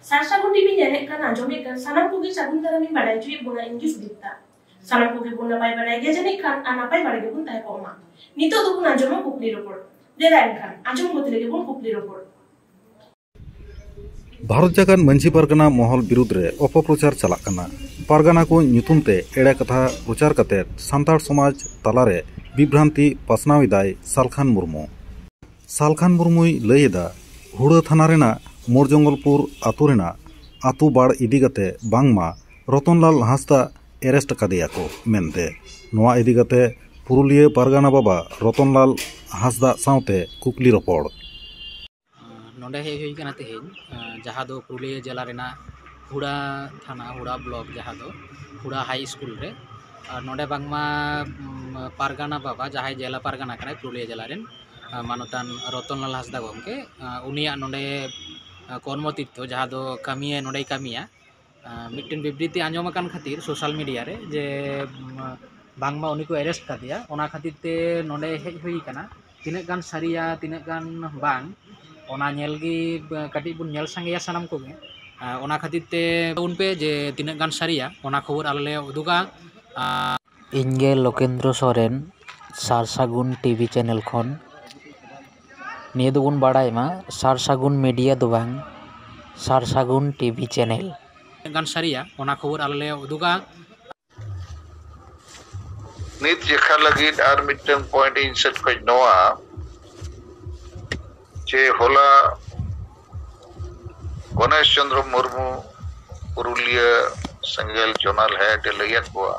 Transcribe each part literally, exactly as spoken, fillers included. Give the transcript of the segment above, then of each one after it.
ᱥᱟᱨ ᱥᱟᱹᱜᱩᱱ ᱴᱤᱵᱷᱤ ᱧᱮᱞᱮᱫ ᱠᱟᱱ, ᱟᱸᱡᱚᱢᱮᱫ ᱠᱟᱱ ᱥᱟᱱᱟᱢ ᱠᱚᱜᱮ ᱥᱟᱹᱜᱩᱱ ᱫᱟᱨᱟᱢᱤᱧ ᱵᱟᱲᱟᱭ ᱦᱚᱪᱚᱭᱮᱫ ᱵᱚᱱᱟ ᱤᱧ ᱡᱩᱥᱫᱤᱯᱛᱟ᱾ ᱥᱟᱱᱟᱢ ᱠᱚᱜᱮ ᱵᱚᱱ ᱱᱟᱯᱟᱭ ᱵᱟᱲᱟᱭ ᱜᱮᱭᱟ ᱡᱟᱹᱱᱤᱡ ᱠᱷᱟᱱ, ᱟᱨ ᱱᱟᱯᱟᱭ ᱵᱟᱲᱟ ᱜᱮᱵᱚᱱ ᱛᱟᱦᱮᱸ ᱠᱚᱜ ᱢᱟ᱾ ᱱᱤᱛᱚᱜ ᱫᱚᱵᱚᱱ ᱟᱸᱡᱚᱢᱟ ᱠᱩᱠᱞᱤ ᱨᱚᱯᱚᱲ᱾ ᱫᱮᱞᱟ ᱮᱱᱠᱷᱟᱱ ᱟᱸᱡᱚᱢ ᱜᱚᱫ ᱞᱮᱜᱮ ᱵᱚᱱ ᱠᱩᱠᱞᱤ ᱨᱚᱯᱚᱲ᱾ ᱵᱷᱟᱨᱚᱛ ᱡᱟᱠᱟᱛ ᱢᱟᱹᱡᱷᱤ ᱯᱟᱨᱜᱟᱱᱟ ᱢᱚᱦᱚᱞ ᱵᱤᱨᱩᱫᱽ ᱨᱮ ᱚᱯᱚᱯᱨᱚᱪᱟᱨ ᱪᱟᱞᱟᱜ ᱠᱟᱱᱟ᱾ ᱯᱟᱨᱜᱟᱱᱟ ᱠᱚ ᱧᱩᱛᱩᱢ ᱛᱮ ᱮᱲᱮ ᱠᱟᱛᱷᱟ ᱯᱨᱚᱪᱟᱨ ᱠᱟᱛᱮ ᱥᱟᱱᱛᱟᱲ ᱥᱚᱢᱟᱡᱽ ᱛᱟᱞᱟᱨᱮ ᱵᱤᱵᱷᱨᱟᱱᱛᱤ ᱯᱟᱥᱱᱟᱣ ᱮᱫᱟᱭ ᱥᱟᱞᱠᱷᱟᱱ ᱢᱩᱨᱢᱩ᱾ ᱥᱟᱞᱠᱷᱟᱱ ᱢᱩᱨᱢᱩᱭ ᱞᱟᱹᱭ ᱮᱫᱟ, ᱦᱩᱲᱟᱹ ᱛᱷᱟᱱᱟ ᱨᱮᱱᱟᱜ ᱢᱳᱨᱡᱚᱝᱜᱚᱞᱯᱩᱨ ᱟᱹᱛᱩ ᱨᱮᱱᱟᱜ ᱟᱹᱛᱩ ᱵᱟᱲ ᱤᱫᱤ ᱠᱟᱛᱮ ᱵᱟᱝᱢᱟ ᱨᱚᱛᱚᱱᱞᱟᱞ ᱦᱟᱸᱥᱫᱟ ᱮᱨᱮᱥᱴ ᱟᱠᱟᱫᱮᱭᱟ ᱠᱚ ᱢᱮᱱᱛᱮ᱾ ᱱᱚᱣᱟ ᱤᱫᱤ ᱠᱟᱛᱮ ᱯᱩᱨᱩᱞᱤᱭᱟᱹ ᱯᱟᱨᱜᱟᱱᱟ ᱵᱟᱵᱟ ᱨᱚᱛᱚᱱᱞᱟᱞ ᱦᱟᱸᱥᱫᱟ ᱥᱟᱶᱛᱮ ᱠᱩᱠᱞᱤ ᱨᱚᱯᱚᱲ᱾ ᱱᱚᱰᱮ ᱦᱮᱡ ᱦᱩᱭ ᱠᱟᱱᱟ ᱛᱮᱦᱮᱧ, ᱡᱟᱦᱟᱸ ᱫᱚ ᱯᱩᱨᱩᱞᱤᱭᱟᱹ ᱡᱮᱞᱟ ᱨᱮᱱᱟᱜ ᱦᱩᱲᱟ ᱛᱷᱟᱱᱟ, ᱦᱩᱲᱟ ᱵᱞᱚᱠ, ᱡᱟᱦᱟᱸ ᱫᱚ ᱦᱩᱲᱟ ᱦᱟᱭ ᱥᱠᱩᱞ ᱨᱮ᱾ ᱟᱨ ᱱᱚᱰᱮ ᱵᱟᱝᱢᱟ, ᱩᱢ, ᱯᱟᱨᱜᱟᱱᱟ ᱵᱟᱵᱟ, ᱡᱟᱦᱟᱸᱭ ᱡᱮᱞᱟ ᱯᱟᱨᱜᱟᱱᱟ ᱠᱟᱱᱟᱭ ᱯᱩᱨᱩᱞᱤᱭᱟᱹ ᱡᱮᱞᱟ ᱨᱮᱱ, ᱟᱨ ᱢᱟᱱᱚᱛᱟᱱ ᱨᱚᱛᱚᱱᱞᱟᱞ ᱦᱟᱸᱥᱫᱟ ᱜᱚᱢᱠᱮ, ᱟᱨ ᱩᱱᱤᱭᱟᱜ ᱱᱚᱰᱮ, ᱟᱨ ᱠᱚᱨᱢᱚ ᱛᱤᱨᱛᱷᱚ, ᱡᱟᱦᱟᱸ ᱫᱚ ᱠᱟᱹᱢᱤᱭᱮ, ᱱᱚᱰᱮᱭ ᱠᱟᱹᱢᱤᱭᱟ, ᱟᱨ ᱢᱤᱫᱴᱮᱱ ᱵᱤᱵᱨᱤᱛᱤ ᱟᱸᱡᱚᱢ ᱟᱠᱟᱱ ᱠᱷᱟᱹᱛᱤᱨ ᱥᱳᱥᱟᱞ ᱢᱤᱰᱤᱭᱟ ᱨᱮ ᱡᱮ, ᱩᱢ, ᱵᱟᱝᱢᱟ ᱩᱱᱤ ᱠᱚ ᱮᱨᱮᱥᱴ ᱠᱟᱫᱮᱭᱟ, ᱚᱱᱟ ᱠᱷᱟᱹᱛᱤᱨ ᱛᱮ ᱱᱚᱰᱮ ᱦᱮᱡ ᱦᱩᱭ ᱟᱠᱟᱱᱟ᱾ ᱛᱤᱱᱟᱹᱜ ᱜᱟᱱ ᱥᱟᱹᱨᱤᱭᱟ, ᱛᱤᱱᱟᱹᱜ ᱜᱟᱱ ᱵᱟᱝ, ᱚᱱᱟ ᱧᱮᱞ ᱜᱮ, ᱟᱨ ᱠᱟᱹᱴᱤᱡ ᱵᱚᱱ ᱧᱮᱞ ᱥᱟᱸᱜᱮᱭᱟ ᱥᱟᱱᱟᱢ ᱠᱚᱜᱮ᱾ ᱟᱨ ᱚᱱᱟ ᱠᱷᱟᱹᱛᱤᱨ ᱛᱮ ᱛᱟᱵᱚᱱ ᱯᱮ ᱡᱮ ᱛᱤᱱᱟᱹᱜ ᱜᱟᱱ ᱥᱟᱹᱨᱤᱭᱟ, ᱚᱱᱟ ᱠᱷᱚᱵᱚᱨ ᱟᱞᱮ ᱞᱮ ᱩᱫᱩᱜᱟ᱾ ᱟᱨ ᱤᱧ ᱜᱮ ᱞᱳᱠᱮᱱᱫᱨᱚ ᱥᱚᱨᱮᱱ, ᱥᱟᱨ ᱥᱟᱹᱜᱩᱱ ᱴᱤᱵᱷᱤ ᱪᱮᱱᱮᱞ ᱠᱷᱚᱱ᱾ ᱱᱤᱭᱟᱹ ᱫᱚᱵᱚᱱ ᱵᱟᱲᱟᱭ ᱢᱟ, ᱥᱟᱨ ᱥᱟᱹᱜᱩᱱ ᱢᱤᱰᱤᱭᱟ ᱫᱚ ᱵᱟᱝ, ᱥᱟᱨ ᱥᱟᱹᱜᱩᱱ ᱴᱤᱵᱷᱤ ᱪᱮᱱᱮᱞ᱾ ᱛᱤᱱᱟᱹᱜ ᱜᱟᱱ ᱥᱟᱹᱨᱤᱭᱟ, ᱚᱱᱟ ᱠᱷᱚᱵᱚᱨ ᱟᱞᱮ ᱞᱮ ᱩᱫᱩᱜᱟ᱾ ᱱᱤᱛ ᱡᱮᱠᱷᱟ ᱞᱟᱹᱜᱤᱫ ᱟᱨ ᱢᱤᱫᱴᱟᱝ ᱯᱚᱭᱮᱱᱴ ᱤᱧ ᱥᱮᱫ ᱠᱷᱚᱱ ᱱᱚᱣᱟ ᱡᱮ ᱦᱚᱞᱟ ᱜᱚᱱᱮᱥ ᱪᱚᱸᱫᱽᱨᱚ ᱢᱩᱨᱢᱩ ᱯᱩᱨᱩᱞᱤᱭᱟᱹ ᱥᱮᱸᱜᱮᱞ ᱡᱳᱱᱟᱞ ᱦᱮᱰ ᱮ ᱞᱟᱹᱭᱟᱫ ᱠᱚᱣᱟ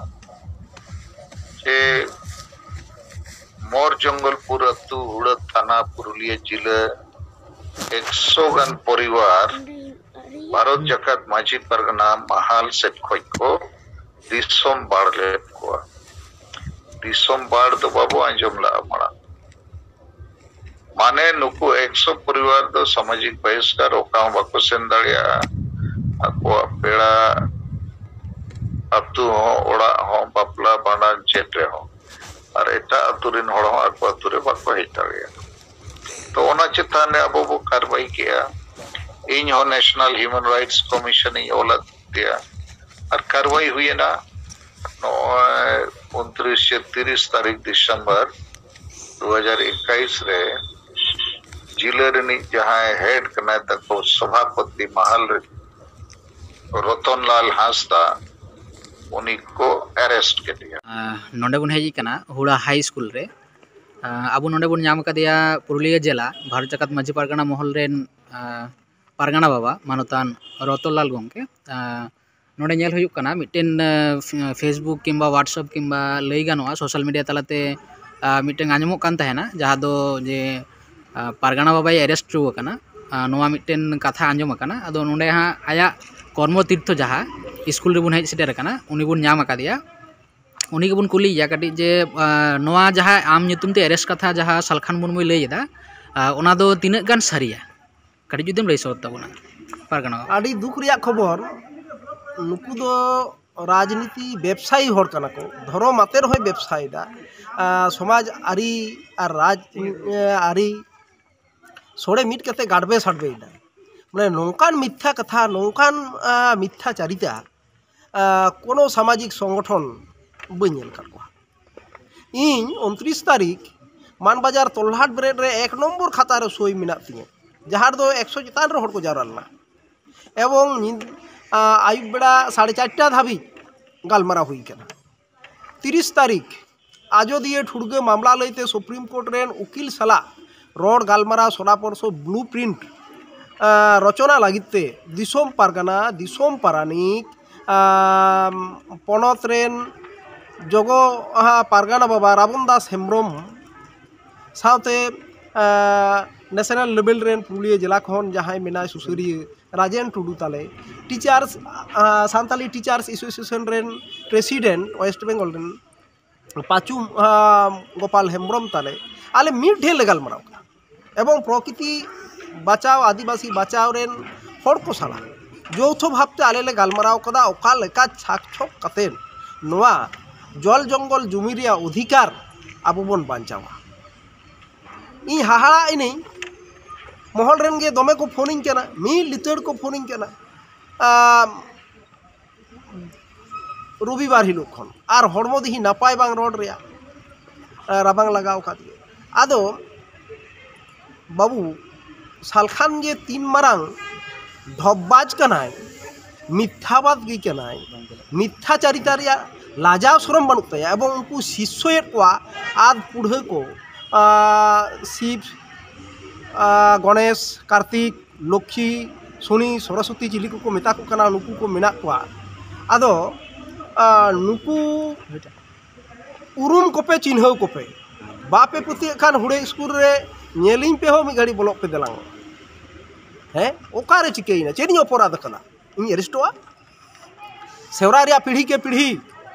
ᱡᱮ ᱢᱚᱨ ᱡᱚᱝᱜᱚᱞᱯᱩᱨ ᱟᱹᱛᱩ, ᱦᱩᱲᱟᱹ ᱛᱷᱟᱱᱟ, ᱯᱩᱨᱩᱞᱤᱭᱟᱹ ᱡᱤᱞᱟᱹ, ᱮᱠᱥᱚ ᱜᱟᱱ ᱯᱚᱨᱤᱵᱟᱨ ᱵᱷᱟᱨᱚᱛ ᱡᱟᱠᱟᱛ ᱢᱟᱹᱡᱷᱤ ᱯᱟᱨᱜᱟᱱᱟ ᱢᱟᱦᱟᱞ ᱥᱮᱫ ᱠᱷᱚᱱ ᱠᱚ ᱫᱤᱥᱚᱢ ᱵᱟᱲ ᱞᱮᱫ ᱠᱚᱣᱟ᱾ ᱫᱤᱥᱚᱢ ᱵᱟᱲ ᱫᱚ ᱵᱟᱵᱚ ᱟᱸᱡᱚᱢ ᱞᱟᱜᱼᱟ ᱢᱟᱲᱟᱝ᱾ ᱢᱟᱱᱮ ᱱᱩᱠᱩ ᱮᱠᱥᱚ ᱯᱚᱨᱤᱵᱟᱨ ᱫᱚ ᱥᱟᱢᱟᱡᱤᱠ ᱵᱟᱦᱤᱥᱠᱟᱨ, ᱚᱠᱟ ᱦᱚᱸ ᱵᱟᱠᱚ ᱥᱮᱱ ᱫᱟᱲᱮᱭᱟᱜᱼᱟ᱾ ᱟᱠᱚᱣᱟᱜ ᱯᱮᱲᱟ ᱟᱹᱛᱩ ᱦᱚᱸ, ᱚᱲᱟᱜ ᱦᱚᱸ, ᱵᱟᱯᱞᱟ ᱵᱷᱟᱸᱰᱟᱱ ᱪᱮᱫ ᱨᱮᱦᱚᱸ, ᱟᱨ ᱮᱴᱟᱜ ᱟᱹᱛᱩ ᱨᱮᱱ ᱦᱚᱲ ᱦᱚᱸ ᱟᱠᱚ ᱟᱹᱛᱩ ᱨᱮ ᱵᱟᱠᱚ ᱦᱮᱡ ᱫᱟᱲᱮᱭᱟᱜᱼᱟ᱾ ᱛᱚ ᱚᱱᱟ ᱪᱮᱛᱟᱱ ᱨᱮ ᱟᱵᱚ ᱵᱚ ᱠᱟᱨᱵᱟᱭ ᱠᱮᱜᱼᱟ᱾ ᱤᱧ ᱦᱚᱸ ᱱᱮᱥᱱᱟᱞ ᱦᱤᱭᱩᱢᱮᱱ ᱨᱟᱭᱤᱴᱥ ᱠᱚᱢᱤᱥᱚᱱ ᱤᱧ ᱚᱞ ᱟᱫᱮᱭᱟ᱾ ᱟᱨ ᱠᱟᱨᱣᱟᱭ ᱦᱩᱭᱮᱱᱟ᱾ ᱱᱚᱜᱼᱚᱭ ᱩᱱᱛᱨᱤᱥ ᱥᱮ ᱛᱤᱨᱤᱥ ᱛᱟᱹᱨᱤᱠᱷ ᱰᱤᱥᱮᱢᱵᱚᱨ ᱫᱩ ᱦᱟᱡᱟᱨ ᱮᱠᱟᱭᱤᱥ ᱨᱮ ᱡᱤᱞᱟᱹ ᱨᱤᱱᱤᱡ ᱡᱟᱦᱟᱸᱭ ᱦᱮᱰ ᱠᱟᱱᱟᱭ ᱛᱟᱠᱚ ᱥᱚᱵᱷᱟᱯᱚᱛᱤ ᱢᱟᱦᱟᱞ ᱨᱮ ᱨᱚᱛᱚᱱᱞᱟᱞ ᱦᱟᱸᱥᱫᱟ, ᱩᱱᱤ ᱠᱚ ᱮᱨᱮᱥᱴ ᱠᱮᱫᱮᱭᱟ᱾ ᱟᱸ, ᱱᱚᱰᱮ ᱵᱚᱱ ᱦᱮᱡ ᱟᱠᱟᱱᱟ ᱦᱩᱲᱟ ᱦᱟᱭ ᱥᱠᱩᱞ ᱨᱮ᱾ ᱟᱸ, ᱟᱵᱚ ᱱᱚᱰᱮ ᱵᱚᱱ ᱧᱟᱢ ᱟᱠᱟᱫᱮᱭᱟ ᱯᱩᱨᱩᱞᱤᱭᱟᱹ ᱡᱮᱞᱟ ᱵᱷᱟᱨᱚᱛ ᱡᱟᱠᱟᱛ ᱢᱟᱹᱡᱷᱤ ᱯᱟᱨᱜᱟᱱᱟ ᱢᱚᱦᱚᱞ ᱨᱮᱱ, ᱟᱸ, ᱯᱟᱨᱜᱟᱱᱟ ᱵᱟᱵᱟ ᱢᱟᱱᱚᱛᱟᱱ ᱨᱚᱛᱚᱱᱞᱟᱞ ᱜᱚᱢᱠᱮ᱾ ᱟᱸ, ᱱᱚᱰᱮ ᱧᱮᱞ ᱦᱩᱭᱩᱜ ᱠᱟᱱᱟ ᱢᱤᱫᱴᱮᱱ, ᱟᱸ, ᱯᱷᱮ-, Facebook ᱠᱤᱝᱵᱟ WhatsApp ᱠᱤᱝᱵᱟ ᱞᱟᱹᱭ ᱜᱟᱱᱚᱜᱼᱟ ᱥᱳᱥᱟᱞ ᱢᱤᱰᱤᱭᱟ ᱛᱟᱞᱟᱛᱮ, ᱟᱸ, ᱢᱤᱫᱴᱮᱱ ᱟᱸᱡᱚᱢᱚᱜ ᱠᱟᱱ ᱛᱟᱦᱮᱱᱟ, ᱡᱟᱦᱟᱸ ᱫᱚ ᱡᱮ, ᱟᱸ, ᱯᱟᱨᱜᱟᱱᱟ ᱵᱟᱵᱟᱭ ᱮᱨᱮᱥᱴ ᱦᱚᱪᱚ ᱟᱠᱟᱱᱟ᱾ ᱟᱸ, ᱱᱚᱣᱟ ᱢᱤᱫᱴᱮᱱ ᱠᱟᱛᱷᱟ ᱟᱸᱡᱚᱢ ᱟᱠᱟᱱᱟ᱾ ᱟᱫᱚ ᱱᱚᱰᱮ ᱦᱟᱸᱜ ᱟᱭᱟᱜ ᱠᱚᱨᱢᱚ ᱛᱤᱨᱛᱷᱚ ᱡᱟᱦᱟᱸ ᱥᱠᱩᱞ ᱨᱮᱵᱚᱱ ᱦᱮᱡ ᱥᱮᱴᱮᱨ ᱟᱠᱟᱱᱟ, ᱩᱱᱤ ᱵᱚᱱ ᱧᱟᱢ ᱟᱠᱟᱫᱮᱭᱟ᱾ ᱩᱱᱤ ᱜᱮᱵᱚᱱ ᱠᱩᱞᱤᱭᱮᱭᱟ ᱠᱟᱹᱴᱤᱡ ᱡᱮ, ᱟᱸ, ᱱᱚᱣᱟ ᱡᱟᱦᱟᱸ ᱟᱢ ᱧᱩᱛᱩᱢ ᱛᱮ ᱮᱨᱮᱥᱴ ᱠᱟᱛᱷᱟ ᱡᱟᱦᱟᱸ ᱥᱟᱞᱠᱷᱟᱱ ᱢᱩᱨᱢᱩᱭ ᱞᱟᱹᱭ ᱮᱫᱟ, ᱟᱸ, ᱚᱱᱟ ᱫᱚ ᱛᱤᱱᱟᱹᱜ ᱜᱟᱱ ᱥᱟᱹᱨᱤᱭᱟ? ᱠᱟᱹᱴᱤᱡ ᱡᱩᱫᱤᱢ ᱞᱟᱹᱭ ᱥᱚᱫᱚᱨ ᱛᱟᱵᱚᱱᱟ ᱯᱟᱨᱜᱟᱱᱟ ᱵᱟᱵᱟ᱾ ᱟᱹᱰᱤ ᱫᱩᱠ ᱨᱮᱭᱟᱜ ᱠᱷᱚᱵᱚᱨ, ᱱᱩᱠᱩ ᱫᱚ ᱨᱟᱡᱽᱱᱤᱛᱤ ᱵᱮᱵᱽᱥᱟᱭᱤ ᱦᱚᱲ ᱠᱟᱱᱟ ᱠᱚ, ᱫᱷᱚᱨᱚᱢ ᱟᱛᱮ ᱨᱮᱦᱚᱸᱭ ᱵᱮᱵᱽᱥᱟᱭᱮᱫᱟ᱾ ᱟᱸ, ᱥᱚᱢᱟᱡᱽ ᱟᱹᱨᱤ ᱟᱨ ᱨᱟᱡᱽ, ᱟᱸ, ᱟᱹᱨᱤ ᱥᱚᱲᱮ ᱢᱤᱫ ᱠᱟᱛᱮ ᱜᱟᱰᱵᱮ ᱥᱟᱰᱵᱮᱭᱮᱫᱟ᱾ ᱢᱟᱱᱮ ᱱᱚᱝᱠᱟᱱ ᱢᱤᱛᱷᱭᱟ ᱠᱟᱛᱷᱟ, ᱱᱚᱝᱠᱟᱱ, ᱟᱸ, ᱢᱤᱛᱷᱭᱟ ᱪᱟᱨᱤᱛᱟ, ᱟᱸ, ᱠᱳᱱᱳ ᱥᱟᱢᱟᱡᱤᱠ ᱥᱚᱝᱜᱚᱴᱷᱚᱱ ᱵᱟᱹᱧ ᱧᱮᱞ ᱟᱠᱟᱫ ᱠᱚᱣᱟ᱾ ᱤᱧ ᱩᱱᱛᱨᱤᱥ ᱛᱟᱹᱨᱤᱠᱷ ᱢᱟᱱᱵᱟᱡᱟᱨ ᱛᱚᱞᱦᱟᱴ ᱵᱮᱨᱮᱫ ᱨᱮ ᱮᱠ ᱱᱚᱢᱵᱚᱨ ᱠᱷᱟᱛᱟ ᱨᱮ ᱥᱳᱭ ᱢᱮᱱᱟᱜ ᱛᱤᱧᱟᱹ, ᱡᱟᱦᱟᱸ ᱨᱮᱫᱚ ᱮᱠᱥᱚ ᱪᱮᱛᱟᱱ ᱨᱮ ᱦᱚᱲ ᱠᱚ ᱡᱟᱣᱨᱟ ᱞᱮᱱᱟ᱾ ᱮᱵᱚᱝ ᱧᱤᱫ-, ᱟ, ᱟᱹᱭᱩᱵ ᱵᱮᱲᱟ ᱥᱟᱲᱮ ᱪᱟᱨᱴᱟ ᱫᱷᱟᱹᱵᱤᱡ ᱜᱟᱞᱢᱟᱨᱟᱣ ᱦᱩᱭ ᱠᱟᱱᱟ᱾ ᱛᱤᱨᱤᱥ ᱛᱟᱹᱨᱤᱠᱷ ᱟᱡᱚᱫᱤᱭᱟᱹ ᱴᱷᱩᱲᱜᱟᱹ ᱢᱟᱢᱞᱟ ᱞᱟᱹᱭᱛᱮ ᱥᱩᱯᱨᱤᱢ ᱠᱳᱨᱴ ᱨᱮᱱ ᱩᱠᱤᱞ ᱥᱟᱞᱟᱜ ᱨᱚᱲ ᱜᱟᱞᱢᱟᱨᱟᱣ ᱥᱚᱞᱟᱯᱚᱨᱥᱚ ᱵᱞᱩ ᱯᱨᱤᱱᱴ, ᱟ, ᱨᱚᱪᱚᱱᱟ ᱞᱟᱹᱜᱤᱫ ᱛᱮ ᱫᱤᱥᱚᱢ ᱯᱟᱨᱜᱟᱱᱟ, ᱫᱤᱥᱚᱢ ᱯᱟᱨᱟᱱᱤᱠ, ᱟ, ᱯᱚᱱᱚᱛ ᱨᱮᱱ ᱡᱚᱜᱚ, ᱟ, ᱯᱟᱨᱜᱟᱱᱟ ᱵᱟᱵᱟ ᱨᱟᱵᱚᱱ ᱫᱟᱥ ᱦᱮᱢᱵᱨᱚᱢ ᱥᱟᱶᱛᱮ, ᱟ, ᱱᱮᱥᱱᱟᱞ ᱞᱮᱵᱮᱞ ᱨᱮᱱ ᱯᱩᱨᱩᱞᱤᱭᱟᱹ ᱡᱮᱞᱟ ᱠᱷᱚᱱ ᱡᱟᱦᱟᱸᱭ ᱢᱮᱱᱟᱭ ᱥᱩᱥᱟᱹᱨᱤᱭᱟᱹ ᱨᱟᱡᱮᱱ ᱴᱩᱰᱩ ᱛᱟᱞᱮ, ᱴᱤᱪᱟᱨᱥ, ᱟ, ᱥᱟᱱᱛᱟᱞᱤ ᱴᱤᱪᱟᱨᱥ ᱮᱥᱳᱥᱤᱭᱮᱥᱚᱱ ᱨᱮᱱ ᱯᱨᱮᱥᱤᱰᱮᱱᱴ ᱳᱭᱮᱥᱴ ᱵᱮᱝᱜᱚᱞ ᱨᱮᱱ ᱯᱟᱪᱩ, ᱟ, ᱜᱳᱯᱟᱞ ᱦᱮᱢᱵᱨᱚᱢ ᱛᱟᱞᱮ, ᱟᱞᱮ ᱢᱤᱫ ᱴᱷᱮᱱ ᱞᱮ ᱜᱟᱞᱢᱟᱨᱟᱣ ᱠᱟᱱᱟ᱾ ᱮᱵᱚᱝ ᱯᱨᱚᱠᱨᱤᱛᱤ ᱵᱟᱪᱟᱣ, ᱟᱹᱫᱤᱵᱟᱹᱥᱤ ᱵᱟᱪᱟᱣ ᱨᱮᱱ ᱦᱚᱲ ᱠᱚ ᱥᱟᱞᱟᱜ ᱡᱳᱣᱛᱷᱚ ᱵᱷᱟᱵᱽᱛᱮ ᱟᱞᱮ ᱞᱮ ᱜᱟᱞᱢᱟᱨᱟᱣ ᱠᱟᱫᱟ, ᱚᱠᱟ ᱞᱮᱠᱟ ᱪᱷᱟᱠ ᱪᱷᱚᱠ ᱠᱟᱛᱮ ᱱᱚᱣᱟ ᱡᱚᱞ ᱡᱚᱝᱜᱚᱞ ᱡᱩᱢᱤ ᱨᱮᱭᱟᱜ ᱚᱫᱷᱤᱠᱟᱨ ᱟᱵᱚ ᱵᱚᱱ ᱵᱟᱧᱪᱟᱣᱟ᱾ ᱤᱧ ᱦᱟᱦᱟᱲᱟᱜ ᱮᱱᱟᱹᱧ, ᱢᱚᱦᱚᱞ ᱨᱮᱱ ᱜᱮ ᱫᱚᱢᱮ ᱠᱚ ᱯᱷᱳᱱᱤᱧ ᱠᱟᱱᱟ, ᱢᱤᱫ ᱞᱤᱛᱟᱹᱲ ᱠᱚ ᱯᱷᱳᱱᱤᱧ ᱠᱟᱱᱟ᱾ ᱟᱢ, ᱨᱚᱵᱤᱵᱟᱨ ᱦᱤᱞᱳᱜ ᱠᱷᱚᱱ ᱟᱨ ᱦᱚᱲᱢᱚ ᱫᱤᱦᱤ ᱱᱟᱯᱟᱭ ᱵᱟᱝ ᱨᱚᱲ ᱨᱮᱭᱟᱜ, ᱨᱟᱵᱟᱝ ᱞᱟᱜᱟᱣ ᱟᱠᱟᱫ ᱜᱮ᱾ ᱟᱫᱚ ᱵᱟᱹᱵᱩ, ᱥᱟᱞᱠᱷᱟᱱ ᱡᱮ ᱛᱤᱱ ᱢᱟᱨᱟᱝ ᱰᱷᱚᱯᱵᱟᱡᱽ ᱠᱟᱱᱟᱭ, ᱢᱤᱛᱷᱟᱵᱟᱫᱽ ᱜᱮ ᱠᱟᱱᱟᱭ, ᱢᱤᱛᱷᱟᱪᱟᱨᱤᱛᱟ ᱨᱮᱭᱟᱜ ᱞᱟᱡᱟᱣ ᱥᱚᱨᱚᱢ ᱵᱟᱹᱱᱩᱜ ᱛᱟᱭᱟ᱾ ᱮᱵᱚᱝ ᱩᱱᱠᱩ ᱥᱤᱥᱥᱚᱭᱮᱫ ᱠᱚᱣᱟ ᱟᱫ ᱯᱩᱲᱦᱟᱹ ᱠᱚ, ᱟᱸ, ᱥᱤᱵ, ᱟᱸ, ᱜᱚᱬᱮᱥ, ᱠᱟᱨᱛᱤᱠ, ᱞᱚᱠᱠᱷᱤ, ᱥᱚᱱᱤ, ᱥᱚᱨᱚᱥᱚᱛᱤ ᱪᱤᱞᱤ ᱠᱚᱠᱚ ᱢᱮᱛᱟ ᱠᱚ ᱠᱟᱱᱟ, ᱱᱩᱠᱩ ᱠᱚ ᱢᱮᱱᱟᱜ ᱠᱚᱣᱟ᱾ ᱟᱫᱚ, ᱟᱸ, ᱱᱩᱠᱩ ᱩᱨᱩᱢ ᱠᱚᱯᱮ, ᱪᱤᱱᱦᱟᱹᱣ ᱠᱚᱯᱮ᱾ ᱵᱟᱯᱮ ᱯᱟᱹᱛᱭᱟᱹᱜ ᱠᱷᱟᱱ ᱦᱩᱲᱟᱹ ᱥᱠᱩᱞ ᱨᱮ ᱧᱮᱞᱤᱧ ᱯᱮ ᱦᱳ, ᱢᱤᱫ ᱜᱷᱟᱹᱲᱤ ᱵᱚᱞᱚᱜ ᱯᱮ ᱫᱮᱞᱟᱝ᱾ ᱦᱮᱸ, ᱚᱠᱟᱨᱮ ᱪᱤᱠᱟᱹᱭᱮᱱᱟ? ᱪᱮᱫ ᱤᱧ ᱚᱯᱚᱨᱟᱫ ᱟᱠᱟᱫᱟ? ᱤᱧ ᱮᱨᱮᱥᱴᱚᱜᱼᱟ? ᱥᱮᱣᱨᱟ ᱨᱮᱭᱟᱜ ᱯᱤᱲᱦᱤ ᱠᱮ ᱯᱤᱲᱦᱤ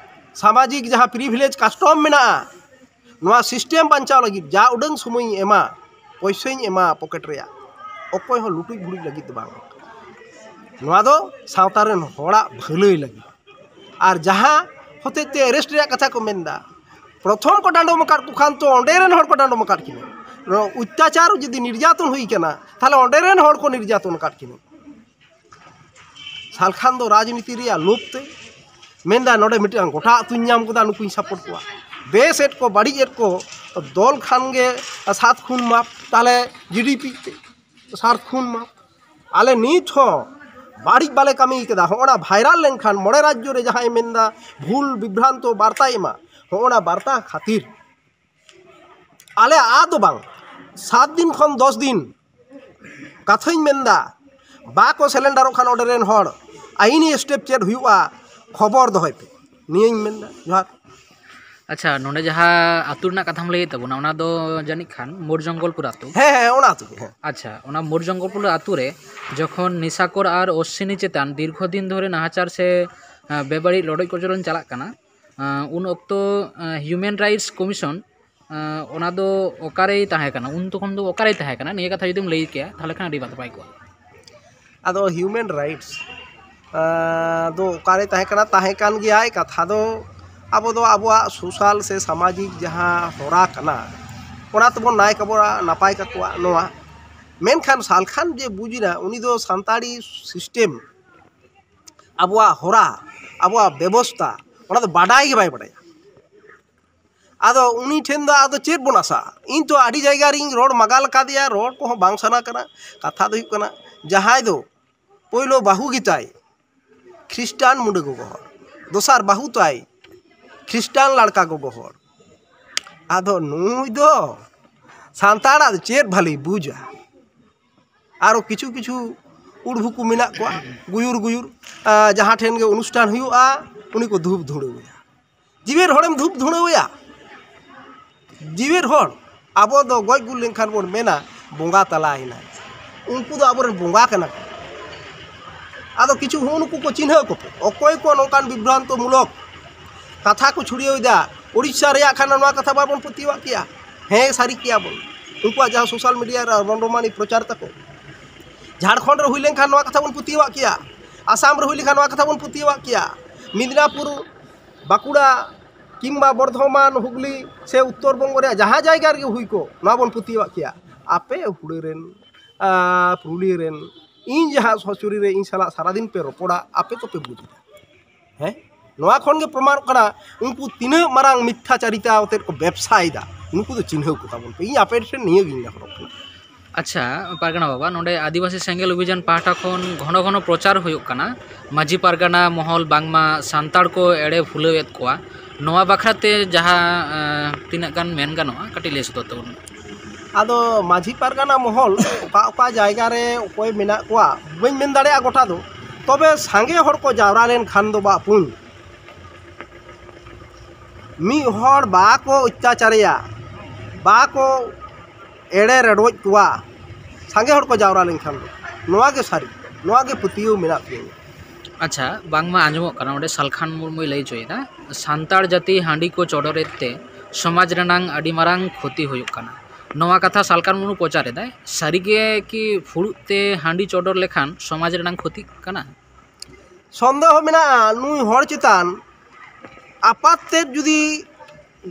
ᱥᱟᱢᱟᱡᱤᱠ ᱡᱟᱦᱟᱸ ᱯᱨᱤᱵᱷᱤᱞᱮᱡᱽ ᱠᱟᱥᱴᱚᱢ ᱢᱮᱱᱟᱜᱼᱟ, ᱱᱚᱣᱟ ᱥᱤᱥᱴᱮᱢ ᱵᱟᱧᱪᱟᱣ ᱞᱟᱹᱜᱤᱫ ᱡᱟ ᱩᱰᱟᱹᱝ ᱥᱚᱢᱚᱭᱤᱧ ᱮᱢᱟ, ᱯᱚᱭᱥᱟᱧ ᱮᱢᱟ ᱯᱚᱠᱮᱴ ᱨᱮᱭᱟᱜ, ᱚᱠᱚᱭ ᱦᱚᱸ ᱞᱩᱴᱩᱡ ᱵᱷᱩᱲᱩᱡ ᱞᱟᱹᱜᱤᱫ ᱫᱚ ᱵᱟᱝ᱾ ᱱᱚᱣᱟ ᱫᱚ ᱥᱟᱶᱛᱟ ᱨᱮᱱ ᱦᱚᱲᱟᱜ ᱵᱷᱟᱹᱞᱟᱹᱭ ᱞᱟᱹᱜᱤᱫ᱾ ᱟᱨ ᱡᱟᱦᱟᱸ ᱦᱚᱛᱮᱡ ᱛᱮ ᱮᱨᱮᱥᱴ ᱨᱮᱭᱟᱜ ᱠᱟᱛᱷᱟ ᱠᱚ ᱢᱮᱱᱫᱟ, ᱯᱨᱚᱛᱷᱚᱢ ᱠᱚ ᱰᱟᱸᱰᱚᱢ ᱟᱠᱟᱫ ᱠᱚ ᱠᱷᱟᱱ ᱛᱚ ᱚᱸᱰᱮ ᱨᱮᱱ ᱦᱚᱲ ᱠᱚ ᱰᱟᱸᱰᱚᱢ ᱟᱠᱟᱫ ᱠᱤᱱᱟ᱾ ᱱᱚᱣᱟ ᱚᱛᱛᱟᱪᱟᱨ ᱡᱩᱫᱤ ᱱᱤᱨᱡᱟᱛᱚᱱ ᱦᱩᱭ ᱠᱟᱱᱟ, ᱛᱟᱦᱞᱮ ᱚᱸᱰᱮ ᱨᱮᱱ ᱦᱚᱲ ᱠᱚ ᱱᱤᱨᱡᱟᱛᱚᱱ ᱟᱠᱟᱫ ᱠᱤᱱᱟ᱾ ᱥᱟᱞᱠᱷᱟᱱ ᱫᱚ ᱨᱟᱡᱽᱱᱤᱛᱤ ᱨᱮᱭᱟᱜ ᱞᱳᱵᱷ ᱛᱮ ᱢᱮᱱᱫᱟ, ᱱᱚᱰᱮ ᱢᱤᱫᱴᱟᱝ ᱜᱚᱴᱟ ᱟᱹᱛᱩᱧ ᱧᱟᱢ ᱠᱮᱫᱟ, ᱱᱩᱠᱩᱧ ᱥᱟᱯᱳᱨᱴ ᱠᱚᱣᱟ᱾ ᱵᱮᱥ ᱮᱫ ᱠᱚ, ᱵᱟᱹᱲᱤᱡ ᱮᱫ ᱠᱚ, ᱫᱚᱞ ᱠᱷᱟᱱ ᱜᱮ ᱥᱟᱛ ᱠᱷᱩᱱ ᱢᱟᱯ, ᱛᱟᱦᱞᱮ ᱡᱤᱰᱤᱯᱤ ᱛᱮ ᱥᱟᱛ ᱠᱷᱩᱱ ᱢᱟᱯ᱾ ᱟᱞᱮ ᱱᱤᱛ ᱦᱚᱸ ᱵᱟᱹᱲᱤᱡ ᱵᱟᱞᱮ ᱠᱟᱹᱢᱤ ᱠᱮᱫᱟ᱾ ᱦᱚᱸᱜᱼᱚ ᱱᱟ ᱵᱷᱟᱭᱨᱟᱞ ᱞᱮᱱᱠᱷᱟᱱ ᱢᱚᱬᱮ ᱨᱟᱡᱽᱡᱚ ᱨᱮ ᱡᱟᱦᱟᱸᱭ ᱢᱮᱱᱫᱟ ᱵᱷᱩᱞ ᱵᱤᱵᱷᱨᱟᱱᱛᱚ ᱵᱟᱨᱛᱟᱭ ᱮᱢᱟ, ᱦᱚᱸᱜᱼᱚ ᱱᱟ ᱵᱟᱨᱛᱟ ᱠᱷᱟᱹᱛᱤᱨ ᱟᱞᱮ ᱟᱫ ᱫᱚ ᱵᱟᱝ, ᱥᱟᱛ ᱫᱤᱱ ᱠᱷᱚᱱ ᱫᱚᱥ ᱫᱤᱱ ᱠᱟᱛᱷᱟᱧ ᱢᱮᱱᱫᱟ, ᱵᱟᱠᱚ ᱥᱮᱞᱮᱱᱰᱟᱨᱚᱜ ᱠᱷᱟᱱ ᱚᱸᱰᱮ ᱨᱮᱱ ᱦᱚᱲ ᱟᱭᱤᱱᱤ ᱥᱴᱮᱯ ᱪᱮᱫ ᱦᱩᱭᱩᱜᱼᱟ, ᱠᱷᱚᱵᱚᱨ ᱫᱚᱦᱚᱭ ᱯᱮ᱾ ᱱᱤᱭᱟᱹᱧ ᱢᱮᱱᱫᱟ᱾ ᱡᱚᱦᱟᱨ᱾ ᱟᱪᱪᱷᱟ, ᱱᱚᱰᱮ ᱡᱟᱦᱟᱸ ᱟᱹᱛᱩ ᱨᱮᱱᱟᱜ ᱠᱟᱛᱷᱟᱢ ᱞᱟᱹᱭᱮᱫ ᱛᱟᱵᱚᱱᱟ, ᱚᱱᱟ ᱫᱚ ᱡᱟᱹᱱᱤᱡ ᱠᱷᱟᱱ ᱢᱳᱨ ᱡᱚᱝᱜᱚᱞᱯᱩᱨ ᱟᱹᱛᱩ᱾ ᱦᱮᱸ, ᱦᱮᱸ, ᱚᱱᱟ ᱟᱹᱛᱩ ᱜᱮ, ᱦᱮᱸ᱾ ᱟᱪᱪᱷᱟ, ᱚᱱᱟ ᱢᱳᱨ ᱡᱚᱝᱜᱚᱞᱯᱩᱨ ᱟᱹᱛᱩ ᱨᱮ ᱡᱚᱠᱷᱚᱱ ᱱᱤᱥᱟᱠᱚᱨ ᱟᱨ ᱚᱥᱥᱤᱱᱤ ᱪᱮᱛᱟᱱ ᱫᱤᱨᱜᱷᱚ ᱫᱤᱱ ᱫᱷᱚᱨᱮ ᱱᱟᱦᱟᱪᱟᱨ ᱥᱮ, ᱟᱸ, ᱵᱮᱵᱟᱹᱲᱤᱡ ᱞᱚᱰᱚᱡ ᱠᱚᱪᱞᱚᱱ ᱪᱟᱞᱟᱜ ᱠᱟᱱᱟ, ᱟᱸ, ᱩᱱ ᱚᱠᱛᱚ, ᱟᱸ, ᱦᱤᱭᱩᱢᱮᱱ ᱨᱟᱭᱤᱴᱥ ᱠᱚᱢᱤᱥᱚᱱ, ᱟᱸ, ᱚᱱᱟ ᱫᱚ ᱚᱠᱟᱨᱮᱭ ᱛᱟᱦᱮᱸ ᱠᱟᱱᱟ? ᱩᱱ ᱛᱚᱠᱷᱚᱱ ᱫᱚ ᱚᱠᱟᱨᱮᱭ ᱛᱟᱦᱮᱸ ᱠᱟᱱᱟ? ᱱᱤᱭᱟᱹ ᱠᱟᱛᱷᱟ ᱡᱩᱫᱤᱢ ᱞᱟᱹᱭ ᱠᱮᱭᱟ, ᱛᱟᱦᱚᱞᱮ ᱠᱷᱟᱱ ᱟᱹᱰᱤ ᱱᱟᱯᱟᱭ ᱠᱚᱜᱼᱟ᱾ ᱟᱫᱚ ᱦᱤᱭᱩᱢᱮᱱ ᱨᱟᱭᱤᱴᱥ, ᱟᱸ, ᱫᱚ ᱚᱠᱟᱨᱮ ᱛᱟᱦᱮᱸ ᱠᱟᱱᱟ? ᱛᱟᱦᱮᱸ ᱠᱟᱱ ᱜᱮᱭᱟᱭ᱾ ᱠᱟᱛᱷᱟ ᱫᱚ ᱟᱵᱚ ᱫᱚ ᱟᱵᱚᱣᱟᱜ ᱥᱳᱥᱟᱞ ᱥᱮ ᱥᱟᱢᱟᱡᱤᱠ ᱡᱟᱦᱟᱸ ᱦᱚᱨᱟ ᱠᱟᱱᱟ, ᱚᱱᱟ ᱛᱮᱵᱚᱱ ᱱᱟᱭ ᱠᱟᱵᱚ-, ᱱᱟᱯᱟᱭ ᱠᱟᱠᱚᱣᱟ᱾ ᱱᱚᱣᱟ ᱢᱮᱱᱠᱷᱟᱱ ᱥᱟᱞᱠᱷᱟᱱ ᱡᱮ ᱵᱩᱡᱽ ᱮᱱᱟ, ᱩᱱᱤ ᱫᱚ ᱥᱟᱱᱛᱟᱲᱤ ᱥᱤᱥᱴᱮᱢ, ᱟᱵᱚᱣᱟᱜ ᱦᱚᱨᱟ, ᱟᱵᱚᱣᱟᱜ ᱵᱮᱵᱚᱥᱛᱟ, ᱚᱱᱟ ᱫᱚ ᱵᱟᱰᱟᱭ ᱜᱮ ᱵᱟᱭ ᱵᱟᱰᱟᱭᱟ᱾ ᱟᱫᱚ ᱩᱱᱤ ᱴᱷᱮᱱ ᱫᱚ ᱟᱫᱚ ᱪᱮᱫ ᱵᱚᱱ ᱟᱥᱟᱜᱼᱟ? ᱤᱧ ᱛᱚ ᱟᱹᱰᱤ ᱡᱟᱭᱜᱟ ᱨᱤᱧ ᱨᱚᱲ ᱢᱟᱜᱟᱞ ᱟᱠᱟᱫᱮᱭᱟ, ᱨᱚᱲ ᱠᱚᱦᱚᱸ ᱵᱟᱝ ᱥᱟᱱᱟ ᱠᱟᱱᱟ᱾ ᱠᱟᱛᱷᱟ ᱫᱚ ᱦᱩᱭᱩᱜ ᱠᱟᱱᱟ, ᱡᱟᱦᱟᱸᱭ ᱫᱚ ᱯᱳᱭᱞᱳ ᱵᱟᱹᱦᱩ ᱜᱮᱛᱟᱭ ᱠᱷᱨᱤᱥᱴᱟᱱ ᱢᱩᱸᱰᱟᱹ ᱜᱚᱜᱚ ᱦᱚᱲ, ᱫᱚᱥᱟᱨ ᱵᱟᱹᱦᱩ ᱛᱟᱭ ᱠᱷᱨᱤᱥᱴᱟᱱ ᱞᱟᱲᱠᱟ ᱜᱚᱜᱚ ᱦᱚᱲ, ᱟᱫᱚ ᱱᱩᱭ ᱫᱚ ᱥᱟᱱᱛᱟᱲᱟᱜ ᱫᱚ ᱪᱮᱫ ᱵᱷᱟᱞᱮᱭ ᱵᱩᱡᱟ? ᱟᱨᱚ ᱠᱤᱪᱷᱩ ᱠᱤᱪᱷᱩ ᱩᱲᱵᱷᱩᱠᱩ ᱢᱮᱱᱟᱜ ᱠᱚᱣᱟ, ᱜᱩᱭᱩᱨ ᱜᱩᱭᱩᱨ, ᱟᱸ, ᱡᱟᱦᱟᱸ ᱴᱷᱮᱱ ᱜᱮ ᱚᱱᱩᱥᱴᱷᱟᱱ ᱦᱩᱭᱩᱜᱼᱟ, ᱩᱱᱤ ᱠᱚ ᱫᱷᱩᱯ ᱫᱷᱩᱲᱟᱹᱣᱮᱭᱟ᱾ ᱡᱤᱣᱮᱫ ᱦᱚᱲᱮᱢ ᱫᱷᱩᱯ ᱫᱷᱩᱲᱟᱹᱣᱮᱭᱟ? ᱡᱤᱣᱮᱫ ᱦᱚᱲ, ᱟᱵᱚ ᱫᱚ ᱜᱚᱡ ᱜᱩᱨ ᱞᱮᱱᱠᱷᱟᱱ ᱵᱚᱱ ᱢᱮᱱᱟ, "ᱵᱚᱸᱜᱟ ᱛᱟᱞᱟᱭᱮᱱᱟᱭ", ᱩᱱᱠᱩ ᱫᱚ ᱟᱵᱚᱨᱮᱱ ᱵᱚᱸᱜᱟ ᱠᱟᱱᱟ ᱠᱚ᱾ ᱟᱫᱚ ᱠᱤᱪᱷᱩ ᱦᱩᱸ ᱱᱩᱠᱩ ᱠᱚ ᱪᱤᱱᱦᱟᱹᱣ ᱠᱚᱯᱮ, ᱚᱠᱚᱭ ᱠᱚ ᱱᱚᱝᱠᱟᱱ ᱵᱤᱵᱷᱨᱟᱱᱛᱚ ᱢᱩᱞᱚᱠ ᱠᱟᱛᱷᱟ ᱠᱚ ᱪᱷᱩᱲᱭᱟᱹᱣ ᱮᱫᱟ᱾ ᱳᱰᱤᱥᱟ ᱨᱮᱭᱟᱜ ᱠᱷᱟᱱ ᱱᱚᱣᱟ ᱠᱟᱛᱷᱟ ᱵᱟᱵᱚᱱ ᱯᱟᱹᱛᱭᱟᱹᱣᱟᱜ ᱠᱮᱭᱟ, ᱦᱮᱸ ᱥᱟᱹᱨᱤ ᱠᱮᱭᱟ ᱵᱚᱱ᱾ ᱩᱱᱠᱩᱣᱟᱜ ᱡᱟᱦᱟᱸ ᱥᱳᱥᱟᱞ ᱢᱤᱰᱤᱭᱟ ᱨᱮ ᱨᱚᱱᱰᱚᱢᱟᱱᱤ ᱯᱨᱚᱪᱟᱨ ᱛᱟᱠᱚ, ᱡᱷᱟᱲᱠᱷᱚᱸᱰ ᱨᱮ ᱦᱩᱭ ᱞᱮᱱᱠᱷᱟᱱ ᱱᱚᱣᱟ ᱠᱟᱛᱷᱟ ᱵᱚᱱ ᱯᱟᱹᱛᱭᱟᱹᱣᱟᱜ ᱠᱮᱭᱟ, ᱟᱥᱟᱢ ᱨᱮ ᱦᱩᱭ ᱞᱮᱱᱠᱷᱟᱱ ᱱᱚᱣᱟ ᱠᱟᱛᱷᱟ ᱵᱚᱱ ᱯᱟᱹᱛᱭᱟᱹᱣᱟᱜ ᱠᱮᱭᱟ, ᱢᱤᱫᱽᱱᱟᱯᱩᱨ, ᱵᱟᱸᱠᱩᱲᱟ, ᱠᱤᱝᱵᱟ ᱵᱚᱨᱫᱷᱚᱢᱟᱱ, ᱦᱩᱜᱽᱞᱤ ᱥᱮ ᱩᱛᱛᱚᱨ ᱵᱚᱝᱜᱚ ᱨᱮᱭᱟᱜ ᱡᱟᱦᱟᱸ ᱡᱟᱭᱜᱟ ᱨᱮᱜᱮ ᱦᱩᱭ ᱠᱚᱜ, ᱱᱚᱣᱟ ᱵᱚᱱ ᱯᱟᱹᱛᱭᱟᱹᱣᱟᱜ ᱠᱮᱭᱟ᱾ ᱟᱯᱮ ᱦᱩᱲᱟᱹ ᱨᱮᱱ, ᱟᱨ ᱯᱩᱨᱩᱞᱤᱭᱟᱹ ᱨᱮᱱ, ᱤᱧ ᱡᱟᱦᱟᱸ ᱥᱚᱪᱩᱨᱤ ᱨᱮ ᱤᱧ ᱥᱟᱞᱟᱜ ᱥᱟᱨᱟᱫᱤᱱ ᱯᱮ ᱨᱚᱯᱚᱲᱟ, ᱟᱯᱮ ᱛᱚᱯᱮ ᱵᱩᱡᱽ ᱮᱫᱟ᱾ ᱦᱮᱸ, ᱱᱚᱣᱟ ᱠᱷᱚᱱ ᱜᱮ ᱯᱨᱚᱢᱟᱱᱚᱜ ᱠᱟᱱᱟ ᱩᱱᱠᱩ ᱛᱤᱱᱟᱹᱜ ᱢᱟᱨᱟᱝ ᱢᱤᱛᱷᱭᱟᱪᱟᱨᱤᱛᱟ ᱟᱛᱮᱫ ᱠᱚ ᱵᱮᱵᱽᱥᱟᱭᱮᱫᱟ᱾ ᱱᱩᱠᱩ ᱫᱚ ᱪᱤᱱᱦᱟᱹᱣ ᱠᱚ ᱛᱟᱵᱚᱱ ᱯᱮ᱾ ᱤᱧ ᱟᱯᱮ ᱴᱷᱮᱱ ᱱᱤᱭᱟᱹ ᱜᱤᱧ ᱱᱮᱦᱚᱨᱚᱜ ᱠᱟᱱᱟ᱾ ᱟᱪᱪᱷᱟ, ᱯᱟᱨᱜᱟᱱᱟ ᱵᱟᱵᱟ, ᱱᱚᱰᱮ ᱟᱹᱫᱤᱵᱟᱹᱥᱤ ᱥᱮᱸᱜᱮᱞ ᱚᱵᱷᱤᱡᱟᱱ ᱯᱟᱦᱴᱟ ᱠᱷᱚᱱ ᱜᱷᱚᱱᱚ ᱜᱷᱚᱱᱚ ᱯᱨᱚᱪᱟᱨ ᱦᱩᱭᱩᱜ ᱠᱟᱱᱟ, ᱢᱟᱹᱡᱷᱤ ᱯᱟᱨᱜᱟᱱᱟ ᱢᱚᱦᱚᱞ ᱵᱟᱝᱢᱟ ᱥᱟᱱᱛᱟᱲ ᱠᱚ ᱮᱲᱮ ᱯᱷᱩᱞᱟᱹᱣᱮᱫ ᱠᱚᱣᱟ᱾ ᱱᱚᱣᱟ ᱵᱟᱠᱷᱨᱟ ᱛᱮ ᱡᱟᱦᱟᱸ, ᱮᱸ, ᱛᱤᱱᱟᱹᱜ ᱜᱟᱱ ᱢᱮᱱ ᱜᱟᱱᱚᱜᱼᱟ, ᱠᱟᱹᱴᱤᱡ ᱞᱟᱹᱭ ᱥᱚᱫᱚᱨ ᱛᱟᱵᱚᱱ ᱢᱮ᱾ ᱟᱫᱚ ᱢᱟᱹᱡᱷᱤ ᱯᱟᱨᱜᱟᱱᱟ ᱢᱚᱦᱚᱞ ᱚᱠᱟ ᱚᱠᱟ ᱡᱟᱭᱜᱟ ᱨᱮ ᱚᱠᱚᱭ ᱢᱮᱱᱟᱜ ᱠᱚᱣᱟ, ᱵᱟᱹᱧ ᱢᱮᱱ ᱫᱟᱲᱮᱭᱟᱜᱼᱟ ᱜᱚᱴᱟ ᱫᱚ, ᱛᱚᱵᱮ ᱥᱟᱸᱜᱮ ᱦᱚᱲ ᱠᱚ ᱡᱟᱣᱨᱟ ᱞᱮᱱᱠᱷᱟᱱ ᱫᱚ ᱵᱟᱯᱩᱱ, ᱢᱤᱫ ᱦᱚᱲ ᱵᱟᱠᱚ ᱚᱛᱛᱟᱪᱟᱨᱮᱭᱟ, ᱵᱟᱠᱚ ᱮᱲᱮ ᱨᱮᱰᱚᱡ ᱠᱚᱣᱟ᱾ ᱥᱟᱸᱜᱮ ᱦᱚᱲ ᱠᱚ ᱡᱟᱣᱨᱟ ᱞᱮᱱᱠᱷᱟᱱ ᱫᱚ, ᱱᱚᱣᱟ ᱜᱮ ᱥᱟᱹᱨᱤ, ᱱᱚᱣᱟ ᱜᱮ ᱯᱟᱹᱛᱭᱟᱹᱣ ᱢᱮᱱᱟᱜ ᱛᱤᱧᱟᱹ᱾ ᱟᱪᱪᱷᱟ, ᱵᱟᱝᱢᱟ ᱟᱸᱡᱚᱢᱚᱜ ᱠᱟᱱᱟ ᱚᱸᱰᱮ ᱥᱟᱞᱠᱷᱟᱱ ᱢᱩᱨᱢᱩᱭ ᱞᱟᱹᱭ ᱦᱚᱪᱚᱭᱮᱫᱟ, ᱥᱟᱱᱛᱟᱲ ᱡᱟᱹᱛᱤ ᱦᱟᱺᱰᱤ ᱠᱚ ᱪᱚᱰᱚᱨᱮᱫ ᱛᱮ ᱥᱚᱢᱟᱡᱽ ᱨᱮᱱᱟᱝ ᱟᱹᱰᱤ ᱢᱟᱨᱟᱝ ᱠᱷᱚᱛᱤ ᱦᱩᱭᱩᱜ ᱠᱟᱱᱟ᱾ ᱱᱚᱣᱟ ᱠᱟᱛᱷᱟ ᱥᱟᱞᱠᱷᱟᱱ ᱢᱩᱨᱢᱩ ᱯᱨᱚᱪᱟᱨ ᱮᱫᱟᱭ, ᱥᱟᱹᱨᱤᱜᱮ ᱠᱤ ᱯᱷᱩᱲᱩᱜ ᱛᱮ ᱦᱟᱺᱰᱤ ᱪᱚᱰᱚᱨ ᱞᱮᱠᱷᱟᱱ ᱥᱚᱢᱟᱡᱽ ᱨᱮᱱᱟᱝ ᱠᱷᱚᱛᱤᱜ ᱠᱟᱱᱟ? ᱥᱚᱱᱫᱮᱦᱚ ᱢᱮᱱᱟᱜᱼᱟ ᱱᱩᱭ ᱦᱚᱲ ᱪᱮᱛᱟᱱ᱾ ᱟᱯᱟᱛ ᱛᱮᱫ ᱡᱩᱫᱤ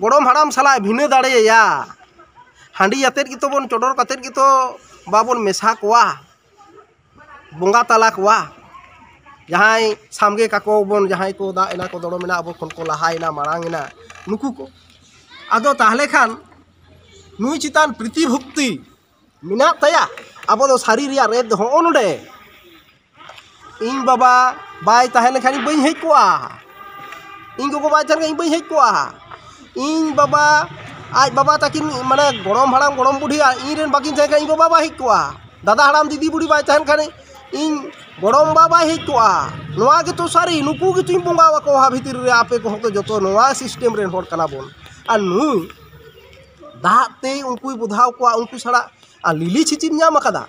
ᱜᱚᱲᱚᱢ ᱦᱟᱲᱟᱢ ᱥᱟᱞᱟᱜ ᱵᱷᱤᱱᱟᱹ ᱫᱟᱲᱮᱭᱟᱭᱟ, ᱦᱟᱺᱰᱤ ᱟᱛᱮᱫ ᱜᱮᱛᱚ ᱵᱚᱱ ᱪᱚᱰᱚᱨ ᱠᱟᱛᱮᱫ ᱜᱮᱛᱚ ᱵᱟᱵᱚᱱ ᱢᱮᱥᱟ ᱠᱚᱣᱟ, ᱵᱚᱸᱜᱟ ᱛᱟᱞᱟ ᱠᱚᱣᱟ᱾ ᱡᱟᱦᱟᱸᱭ ᱥᱟᱢᱜᱮ ᱠᱟᱠᱚ ᱵᱚᱱ, ᱡᱟᱦᱟᱸᱭ ᱠᱚ ᱫᱟᱜ ᱮᱱᱟ ᱠᱚ, ᱫᱚᱲᱚᱢ ᱮᱱᱟ, ᱟᱵᱚ ᱠᱷᱚᱱ ᱠᱚ ᱞᱟᱦᱟᱭᱮᱱᱟ, ᱢᱟᱲᱟᱝ ᱮᱱᱟ, ᱱᱩᱠᱩ ᱠᱚ᱾ ᱟᱫᱚ ᱛᱟᱦᱚᱞᱮ ᱠᱷᱟᱱ ᱱᱩᱭ ᱪᱮᱛᱟᱱ ᱯᱨᱤᱛᱤ ᱵᱷᱚᱠᱛᱤ ᱢᱮᱱᱟᱜ ᱛᱟᱭᱟ᱾ ᱟᱵᱚ ᱫᱚ ᱥᱟᱹᱨᱤ ᱨᱮᱭᱟᱜ ᱨᱮᱫ ᱫᱚ ᱦᱚᱸᱜᱼᱚ ᱱᱚᱰᱮ᱾ ᱤᱧ ᱵᱟᱵᱟ ᱵᱟᱭ ᱛᱟᱦᱮᱸ ᱞᱮᱱᱠᱷᱟᱱ ᱤᱧ ᱵᱟᱹᱧ ᱦᱮᱡ ᱠᱚᱜᱼᱟ᱾ ᱤᱧ ᱜᱚᱜᱚ ᱵᱟᱭ ᱛᱟᱦᱮᱸ ᱞᱮᱱᱠᱷᱟᱱ ᱤᱧ ᱵᱟᱹᱧ ᱦᱮᱡ ᱠᱚᱜᱼᱟ᱾ ᱤᱧ ᱵᱟᱵᱟ, ᱟᱡ ᱵᱟᱵᱟ ᱛᱟᱹᱠᱤᱱ, ᱢᱟᱱᱮ ᱜᱚᱲᱚᱢ ᱦᱟᱲᱟᱢ ᱜᱚᱲᱚᱢ ᱵᱩᱰᱷᱤ ᱟᱨ ᱤᱧ ᱨᱮᱱ ᱵᱟᱹᱠᱤᱱ ᱛᱟᱦᱮᱸ ᱠᱷᱟᱱ ᱤᱧ ᱵᱟᱵᱟ ᱵᱟᱭ ᱦᱮᱡ ᱠᱚᱜᱼᱟ᱾ ᱫᱟᱫᱟ ᱦᱟᱲᱟᱢ ᱫᱤᱫᱤ ᱵᱩᱰᱷᱤ ᱵᱟᱭ ᱛᱟᱦᱮᱱ ᱠᱷᱟᱱ ᱤᱧ ᱜᱚᱲᱚᱢ ᱵᱟᱵᱟ ᱵᱟᱭ ᱦᱮᱡ ᱠᱚᱜᱼᱟ᱾ ᱱᱚᱣᱟ ᱜᱮᱛᱚ ᱥᱟᱹᱨᱤ, ᱱᱩᱠᱩ ᱜᱮᱛᱚᱧ ᱵᱚᱸᱜᱟ ᱟᱠᱚᱣᱟ ᱵᱷᱤᱛᱤᱨ ᱨᱮ, ᱟᱯᱮ ᱠᱚᱦᱚᱸ ᱛᱚ ᱡᱚᱛᱚ ᱱᱚᱣᱟ ᱥᱤᱥᱴᱮᱢ ᱨᱮᱱ ᱦᱚᱲ ᱠᱟᱱᱟ ᱵᱚᱱ᱾ ᱟᱨ ᱱᱩᱭ ᱫᱟᱜ ᱛᱮ ᱩᱱᱠᱩᱭ ᱵᱚᱫᱷᱟᱣ ᱠᱚᱣᱟ, ᱩᱱᱠᱩ ᱥᱟᱞᱟᱜ ᱟᱨ ᱞᱤᱞᱤ ᱪᱷᱤᱪᱤᱢ ᱧᱟᱢ ᱟᱠᱟᱫᱟ᱾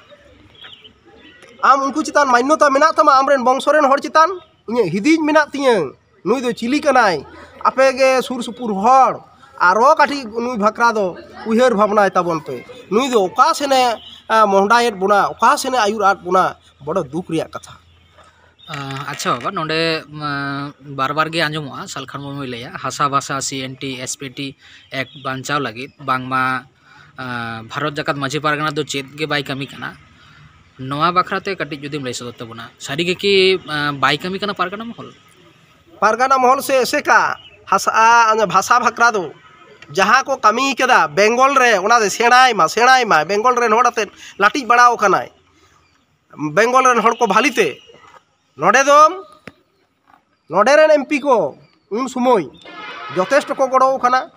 ᱟᱢ ᱩᱱᱠᱩ ᱪᱮᱛᱟᱱ ᱢᱟᱱᱱᱚᱛᱟ ᱢᱮᱱᱟᱜ ᱛᱟᱢᱟ, ᱟᱢᱨᱮᱱ ᱵᱚᱝᱥᱚ ᱨᱮᱱ ᱦᱚᱲ ᱪᱮᱛᱟᱱ ᱤᱧᱟᱹᱜ ᱦᱤᱫᱤᱡ ᱢᱮᱱᱟᱜ ᱛᱤᱧᱟᱹ᱾ ᱱᱩᱭ ᱫᱚ ᱪᱤᱞᱤ ᱠᱟᱱᱟᱭ? ᱟᱯᱮ ᱜᱮ ᱥᱩᱨ ᱥᱩᱯᱩᱨ ᱦᱚᱲ ᱟᱨᱚ ᱠᱟᱹᱴᱤᱡ ᱱᱩᱭ ᱵᱷᱟᱠᱨᱟ ᱫᱚ ᱩᱭᱦᱟᱹᱨ ᱵᱷᱟᱵᱽᱱᱟᱭ ᱛᱟᱵᱚᱱ ᱯᱮ᱾ ᱱᱩᱭ ᱫᱚ ᱚᱠᱟ ᱥᱮᱱᱮ, ᱟ, ᱢᱚᱦᱰᱟᱭᱮᱫ ᱵᱚᱱᱟ, ᱚᱠᱟ ᱥᱮᱱᱮ ᱟᱹᱭᱩᱨ ᱟᱫ ᱵᱚᱱᱟ? ᱵᱚᱲᱚ ᱫᱩᱠ ᱨᱮᱭᱟᱜ ᱠᱟᱛᱷᱟ᱾ ᱟᱪᱪᱷᱟ ᱵᱟᱵᱟ, ᱱᱚᱰᱮ ᱵᱟᱨ ᱵᱟᱨ ᱜᱮ ᱟᱸᱡᱚᱢᱚᱜᱼᱟ ᱥᱟᱞᱠᱷᱟᱱ ᱢᱩᱨᱢᱩᱭ ᱞᱟᱹᱭᱟ ᱦᱟᱥᱟ ᱵᱷᱟᱥᱟ, C N T, S P T act ᱵᱟᱧᱪᱟᱣ ᱞᱟᱹᱜᱤᱫ ᱵᱟᱝᱢᱟ ᱵᱷᱟᱨᱚᱛ ᱡᱟᱠᱟᱛ ᱢᱟᱹᱡᱷᱤ ᱯᱟᱨᱜᱟᱱᱟ ᱫᱚ ᱪᱮᱫ ᱜᱮ ᱵᱟᱭ ᱠᱟᱹᱢᱤ ᱠᱟᱱᱟ᱾ ᱱᱚᱣᱟ ᱵᱟᱠᱷᱨᱟ ᱛᱮ ᱠᱟᱹᱴᱤᱡ ᱡᱩᱫᱤᱢ ᱞᱟᱹᱭ ᱥᱚᱫᱚᱨ ᱛᱟᱵᱚᱱᱟ, ᱥᱟᱹᱨᱤ ᱜᱮ ᱠᱤ ᱵᱟᱭ ᱠᱟᱹᱢᱤ ᱠᱟᱱᱟ ᱯᱟᱨᱜᱟᱱᱟ ᱢᱚᱦᱚᱞ? ᱯᱟᱨᱜᱟᱱᱟ ᱢᱚᱦᱚᱞ ᱥᱮ ᱮᱥᱮᱠᱟ ᱦᱟᱥᱟ, ᱵᱷᱟᱥᱟ ᱵᱷᱟᱠᱨᱟ ᱫᱚ ᱡᱟᱦᱟᱸ ᱠᱚ ᱠᱟᱹᱢᱤ ᱠᱟᱫᱟ ᱵᱮᱝᱜᱚᱞ ᱨᱮ, ᱚᱱᱟ ᱫᱚ ᱥᱮᱬᱟᱭ ᱢᱟ, ᱥᱮᱬᱟᱭ ᱢᱟ, ᱵᱮᱝᱜᱚᱞ ᱨᱮᱱ ᱦᱚᱲ ᱟᱛᱮᱫ ᱞᱟᱹᱴᱤᱡ ᱵᱟᱲᱟᱣ ᱠᱟᱱᱟᱭ ᱵᱮᱝᱜᱚᱞ ᱨᱮᱱ ᱦᱚᱲ ᱠᱚ ᱵᱷᱟᱹᱞᱤ ᱛᱮ᱾ ᱱᱚᱰᱮ ᱫᱚ, ᱱᱚᱰᱮ ᱨᱮᱱ ᱮᱢ ᱯᱤ ᱠᱚ ᱩᱱ ᱥᱚᱢᱚᱭ ᱡᱚᱛᱷᱮᱥᱴᱚ ᱠᱚ ᱜᱚᱲᱚ ᱠᱟᱱᱟ᱾